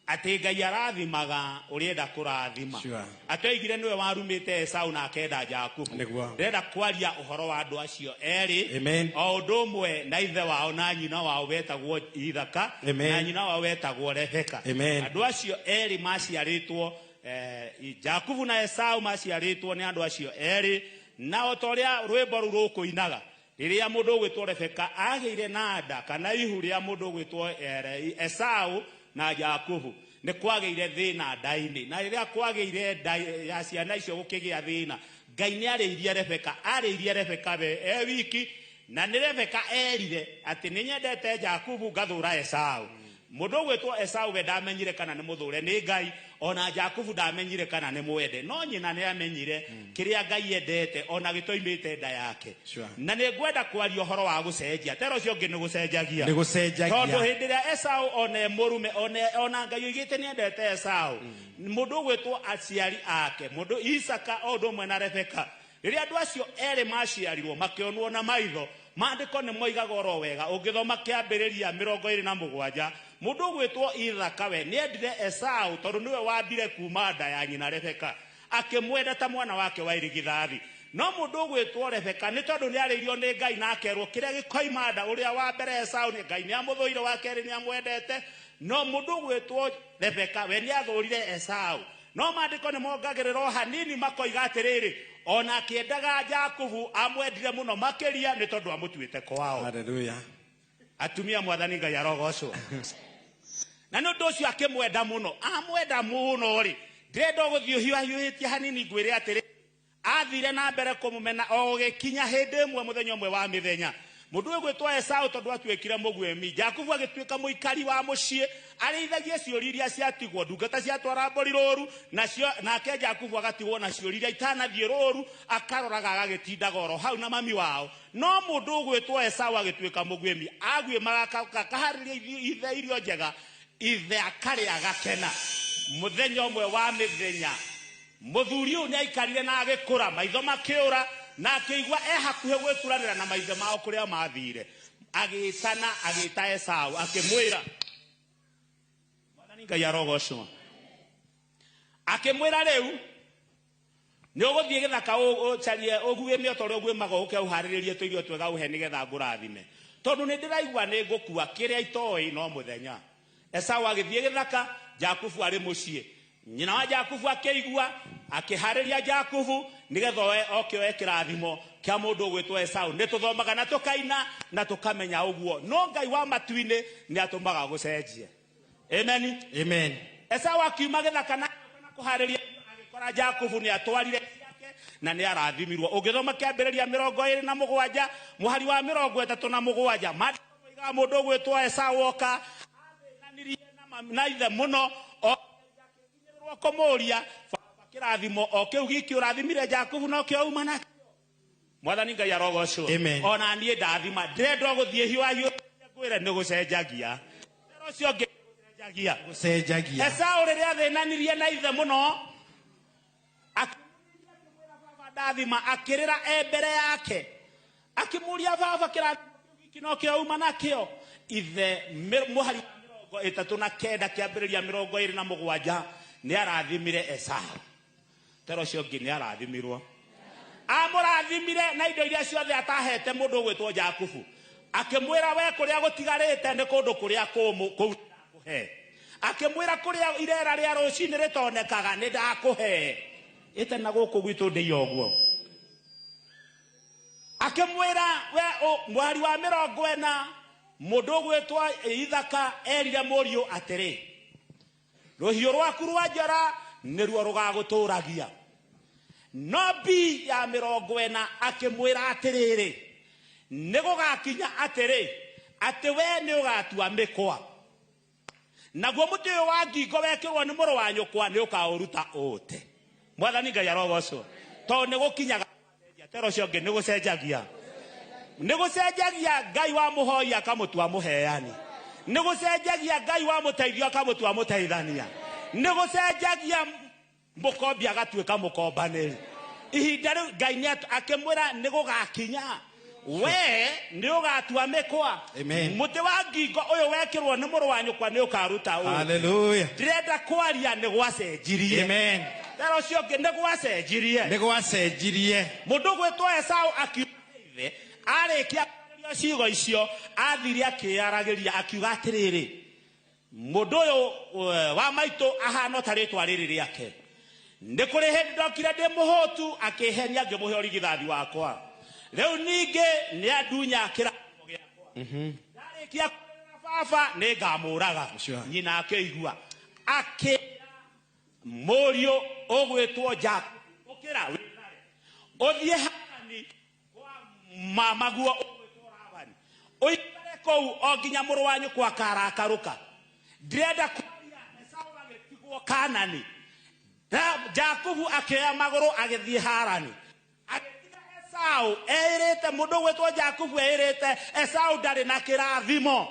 atĩ Ngai arathimaga ũrĩenda kũrathima. Sure. Atĩ oigire nĩwe warumĩte Esau na akenda Jakubu. Nĩguo. Ndĩrenda kwaria ũhoro wa andũ acio erĩ. Amen. O ũndũ ũmwe na ithe wao na nyina wao wetagwo Ithaka, Amen. na nyina wao wetagwo Rebeka. Amen. Andũ acio erĩ maciarĩtwo, Jakubu na Esau maciarĩtwo nĩ andũ acio erĩ, na o ta ũrĩa rwĩmbo rũu rũkũinaga, rĩrĩa mũndũ ũgwĩtwo Rebeka agĩire na nda kana ihu rĩa mũndũ ũgwĩtwo Esau na Jakubu, nĩ kwagĩire thĩna nda-inĩ. Na rĩrĩa kwagĩire nda ya ciana icio gũkĩgĩa thĩna, Ngai nĩ arĩirie Rebeka, arĩirie Rebeka we e wiki, na nĩ Rebeka erire atĩ nĩ nyendete Jakubu ngathũra Esau. Mũndũ ũgwĩtwo Esau we ndamenyire kana nĩ mũthũre nĩ Ngai, ona Jakubu ndamenyire kana nĩ mwende, no nyina nĩ amenyire kĩrĩa Ngai endete ona gĩtoimĩte nda yake. Sure. Na nĩ ngwenda kwaria ũhoro wa gũcenjia, tera ũcio ũngĩ nĩ gũcenjagia. Nĩ gũcenjagia. Tondũ hĩndĩ ĩrĩa Esau one mũrume, ona Ngai oigĩte nĩ endete Esau, mũndũ ũgwĩtwo aciari ake, mũndũ Isaka o ũndũ ũmwe na Rebeka, rĩrĩa andũ acio erĩ maciarirwo makĩonwo na maitho, maandĩko nĩ moigaga oro wega. Ũngĩthoma kĩambĩrĩria 27, mũndũ ũgwĩtwo Ithaka we nĩ endire Esau tondũ nĩwe wambire kuma nda ya nyina Rebeka, akĩmwenda ta mwana wake wa irigithathi. No mũndũ ũgwĩtwo Rebeka nĩ tondũ nĩ arĩirio nĩ Ngai na akerwo kĩrĩa gĩkoima nda, ũrĩa wa mbere Esau nĩ Ngai nĩ amũthũire, wa kerĩ nĩ amwendete. No mũndũ ũgwĩtwo Rebeka we nĩ athũrire Esau. No maandĩko nĩ mongagĩrĩra o hanini makoiga atĩrĩrĩ, ona akĩendaga Jakubu amwendire mũno makĩria nĩ tondũ amũtuĩte kwao. Hallelujah. Atumia mwathani Ngai arogocwo. Na nĩ ũndũ ũcio akĩmwenda mũno, amwenda mũno rĩ, ndĩrenda gũthiĩ ũhiũhahiũhĩtie hanini ngwĩre atĩrĩ, athire na mbere kũmũmena o gũgĩkinya hĩndĩ ĩmwe mũthenya ũmwe wa mĩthenya. Mũndũ ũyũ gwĩtwo Esau tondũ atuĩkire mũguĩmi, Jakubu agĩtuĩka mũikari wa mũciĩ, arĩithagie ciũri iria ciatigwo, ndungata ciatwara mbũri rũru, nacio nake Jakubu agatigwo na ciũri iria itanathiĩ rũru, akaroraga agagĩtindaga oro hau na mami wao. No mũndũ ũgwĩtwo Esau agĩtuĩka mũguĩmi, aguĩmaga akaharĩria ithe irio njega, ithe akarĩa agakena. Mũthenya ũmwe wa mĩthenya, mũthuri ũyũ nĩaikarire na agĩkũra, maitho makĩũra, na akĩigua e hakuhĩ gwĩturanĩra na maithe mao kũrĩa mathire. Agĩtana, agĩta Esau, akĩmwĩra, Mwathani Ngai arogocwo. Akĩmwĩra rĩu, nĩ ũgũthiĩ gĩthaka ũcarie ũguĩme o ta ũrĩa ũguĩmaga ũke ũharĩrĩrie tũirio twega ũhe nĩgetha ngũrathime. Tondũ nĩ ndĩraigua nĩ ngũkua kĩrĩa itoĩ no mũthenya. Esau agĩthiĩ gĩthaka, Jakubu arĩ mũciĩ. Nyina wa Jakubu akĩigua, akĩharĩria Jakubu nĩgetha oke oe kĩrathimo kĩa mũndũ ũgwĩtwo Esau. Nĩ tũthomaga na tũkaina na tũkamenya ũguo. No Ngai wa matu-inĩ nĩ atũmaga gũcenjie. Amen. Amen. Esau akiuma gĩthaka na kũharĩria agĩkora Jakubu nĩ atwarire ciake na nĩ arathimirwo. Ũngĩthoma kĩambĩrĩria 27 mũhari wa 37, maandĩko moigaga mũndũ ũgwĩtwo Esau oka athĩnanirie na ithe mũno, o kũmũria baba kĩrathimo o kĩu giki ũrathimire Jakubu no kĩo uma nakĩo. Mwathani Ngai arogocwo. Amen. Ona niĩ ndathima, ndĩrenda gũthiĩ hiũhahiũ ngwĩre nĩ gũcenjagia. Tero ũcio ũngĩ gũcenjagia. Gũcenjagia. Esau rĩrĩa athĩnanirie na ithe mũno, akĩmũria baba ndathima, akĩrĩra e mbere yake, akĩmũria baba kĩrathimo kĩu giki no kĩo uma nakĩo. Ithe mũhari wa 39 kĩambĩrĩria 27 nĩ arathimire Esau. Tero ũcio ũngĩ nĩ arathimirwo. Amũrathimire na indo iria ciothe atahete mũndũ ũgwĩtwo Jakubu. Akĩmwĩra we kũrĩa gũtigarĩte nĩ kũndũ kũrĩa kũmũ kũu ndakũhe. Akĩmwĩra kũrĩa irera rĩa rũcinĩ rĩtonekaga nĩ ndakũhe. Ĩte na gũkũ gwitũ ndĩia ũguo. Akĩmwĩra we mũhari wa 40 mũndũ ũgwĩtwo Ithaka erire mũriũ atĩrĩ, rũhiũ rwaku rwa njora nĩruo rũgagũtũragia. No B ya 40 akĩmwĩra atĩrĩrĩ, nĩ gũgakinya atĩrĩ, atĩ we nĩ ũgatua mĩkwa, naguo mũtĩ ũyũ wa ngingo wekĩrwo nĩ mũrũ wa nyũkwa nĩ ũkaũruta ũũte. Mwathani Ngai arogocwo. Tondũ nĩ gũkinyaga tero ũcio ũngĩ nĩ gũcenjagia. Nĩ gũcenjagia Ngai wa mũhoi akamũtua mũheani. Nĩ gũcenjagia Ngai wa mũteithio akamũtua mũteithania. Nĩ gũcenjagia mũkombi agatuĩka mũkombanĩri. Ihinda rĩu Ngai nĩ akĩmwĩra nĩ gũgakinya we nĩ ũgatua mĩkwa. Amen. Mũtĩ wa ngingo ũyũ wekĩrwo nĩ mũrũ wa nyũkwa nĩ ũkaruta ũũ. Hallelujah. Ndĩrenda kwaria nĩ gwacenjirie. Amen. Tero ũcio ũngĩ nĩ gwacenjirie. Nĩ gwacenjirie. Mũndũ ũgwĩtwo Esau akiuma ithe, arĩkia kwaria ciugo icio, athire akĩyaragĩria akiuga atĩrĩrĩ, mũndũ ũyũ wa maitũ ahana ta rĩtwa rĩrĩ rĩake. Nĩ kũrĩ hĩndĩ ndokire ndĩ mũhũtu, akĩhenia ngĩmũhe ũrigithathi wakwa. Rĩu ningĩ nĩ andunya kĩrathimo gĩakwa. Ndarĩkia kũrĩra baba nĩ ngamũraga. Nyina akĩigua. Akĩra mũriũ ũgwĩtwo Jakubu, ũkĩra wĩthare, ũthiĩ Harani kwa mamaguo ũgwĩtwo Labani, ũikare kũu o nginya mũrũ wa nyũkwa akarakarũka. Ndĩrenda kwaria Esau agĩtigwo Kanani. Jakubu akĩoya magũrũ agĩthiĩ Harani. Agĩtiga Esau eĩrĩte, mũndũ ũgwĩtwo Jakubu eĩrĩte Esau ndarĩ na kĩrathimo.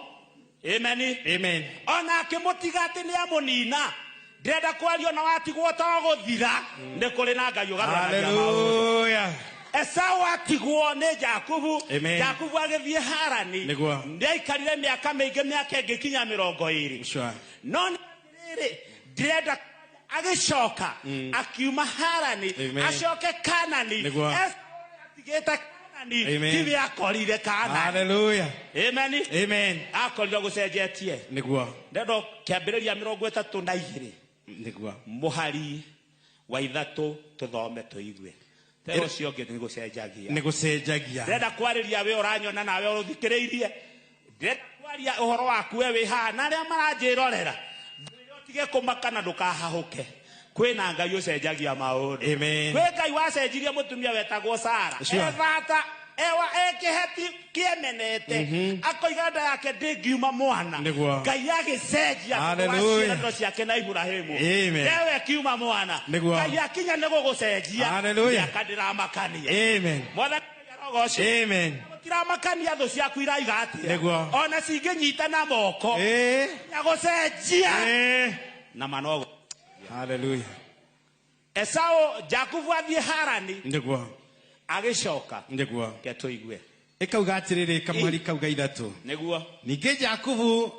Amen. Amen. Ona akĩmũtiga atĩ nĩ amũnina. Ndĩrenda kwaria ona watigwo to gũthira, nĩ kũrĩ na Ngai ũgarũranagia maũndũ. Hallelujah. Esau atigwo nĩ Jakubu. Amen. Jakubu agĩthiĩ Harani. Nĩguo. Nĩaikarire mĩaka mĩingĩ, mĩaka ĩngĩkinya 20. Sure. No nĩ atĩrĩrĩ, ndĩrenda agĩcoka akiuma Harani Amen. acoke Kanani. Nĩguo. Esau atigĩte Amen. Tiwe akorire kana. Hallelujah. Amen. Amen. Akorire gucenjetie. Niguo. Ndendo kiambiriria 32. Niguo. Muhari wa 3 tuthome tuigue. Tero ũcio ũngĩ nĩ gũcenjagia. Nĩ gũcenjagia. Ndĩrenda kwarĩria we ũranyona nawe ũthikĩrĩirie. Ndĩrenda kwaria ũhoro waku we wĩ haha na arĩa maranjĩrorera. Ũtige kũmaka na ndũkahahũke. Kwĩna Ngai ũcenjagia maũndũ. Amen. Kwĩ Ngai wacenjirie mũtumia wetagwo Sara. Sure. Ethata ewa ekĩheti kĩemenete akoiga nda yake ndĩngiuma mwana. Nĩguo. Ngai agĩcenjia Hallelujah. ciĩranĩro ciake na Iburahĩmu. Amen. Ewe akiuma mwana. Nĩguo. Ngai akinya nĩ gũgũcenjia. Hallelujah. Mĩaka ndĩramakania. Amen. Mwathani arogocwo. Amen. Gũtiramakania thũ ciaku iraiga atĩa. Nĩguo. Ona cingĩnyita na moko. Eh. Gũcenjia. Eh. Na manogo. Hallelujah. Esau Jakubu athiĩ Harani Nĩguo. agĩcoka. Nĩguo. Ke tũigue. Ĩkauga atĩrĩrĩ kamũhari kauga 3. Nĩguo. Ningĩ Jakubu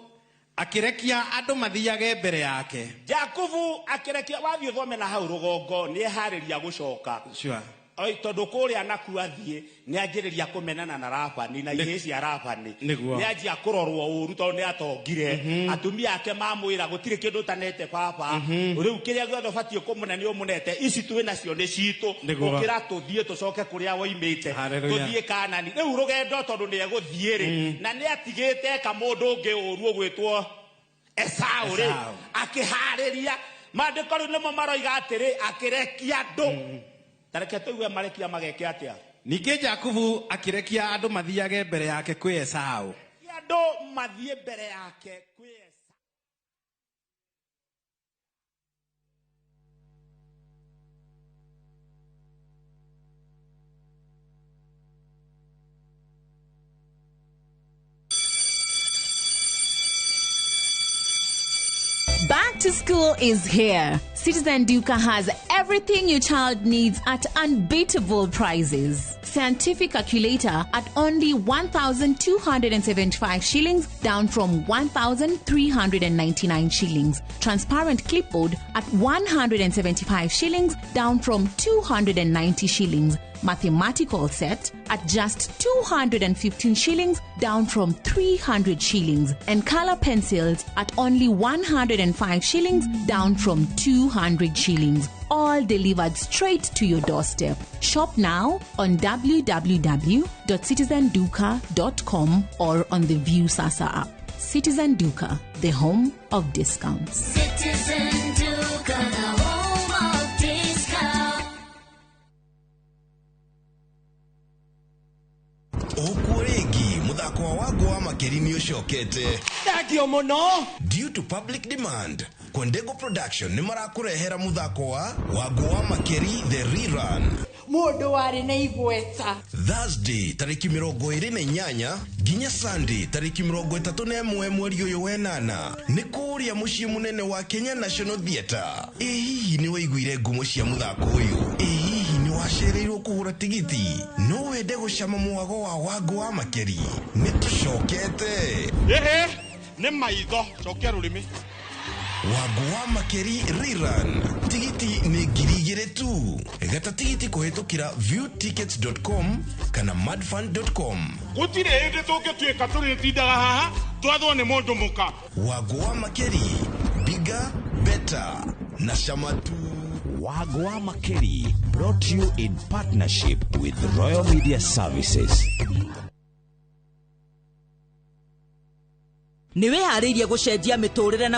akĩrekia andũ mathiage mbere yake. Jakubu akĩrekia wathiĩ ũthome na hau rũgongo nĩeharĩria gũcoka. Sure. Oi tondũ kũrĩa nakuo athiĩ nĩanjĩrĩria kũmenana na Labani na ihĩĩ cia Labani. Nĩguo. Nĩanjia kũrorwo ũru tondũ nĩatongire. Atumia ake mamwĩra gũtirĩ kĩndũ ũtanete baba. Rĩu kĩrĩa gĩothe ũbatiĩ kũmũne nĩ ũmũnete. Ici twĩ nacio nĩ citũ. Nĩguo. Ũkĩra tũthiĩ tũcoke kũrĩa woimĩte. Hallelujah. Tũthiĩ Kanani. Rĩu rũgendo tondũ nĩegũthiĩ rĩ na nĩatigĩte eka mũndũ ũngĩ ũru ũgwĩtwo Esau rĩ Esau. akĩharĩria maandĩko rĩu nĩmo maroiga atĩrĩ akĩrekia andũ. Tareke tũigue marekia mageke atĩa. Ningĩ Jakubu akĩrekia andũ mathiage mbere yake kwĩ Esau. Andũ mathiĩ mbere yake kwĩ Esau. Back to school is here. Citizen Duka has everything your child needs at unbeatable prices. Scientific calculator at only 1,275 shillings, down from 1,399 shillings. Transparent clipboard at 175 shillings, down from 290 shillings. Mathematical set at just 215 shillings, down from 300 shillings. And color pencils at only 105 shillings, down from 200 shillings. All delivered straight to your doorstep. Shop now on www.citizenduka.com or on the Viusasa app. Citizen Duka, the home of discounts. Citizen Duka, the home of discounts. Ũkuo rĩngĩ mũthako wa Wangũ wa Makeri nĩ ũcokete. Thengio mũno. Due to public demand, Kwendego Production nĩ marakũrehera mũthako wa Wangũ wa Makeri The Rerun. Mũndũ warĩ na igweta. Thursday tarĩki 28 nginya Sunday tarĩki 31 mweri ũyũ wenana nĩ kũrĩa mũciĩ mũnene wa Kenya National Theatre. Ĩ hihi nĩ waiguire ngumo cia mũthako ũyũ? Ĩ hihi nĩ wacereirwo kũgũra tigiti? No wende gũcama mũwago wa Wangũ wa Makeri? Nĩ tũcokete. Ĩhĩ, nĩ maitho cokia rũrĩmĩ. Wangũ wa Makeri Rerun. Tigiti nĩ 2,000 tu. Gata tigiti kũhĩtũkĩra viewtickets.com kana madfund.com. Gũtirĩ hĩndĩ tũngĩtuĩka tũrĩtindaga haha twathwo nĩ mũndũ mũka. Wangũ wa Makeri, bigger, better na cama tu. Wangũ wa Makeri brought to you in partnership with Royal Media Services. Nĩ wĩharĩirie gũcenjia mĩtũrĩre na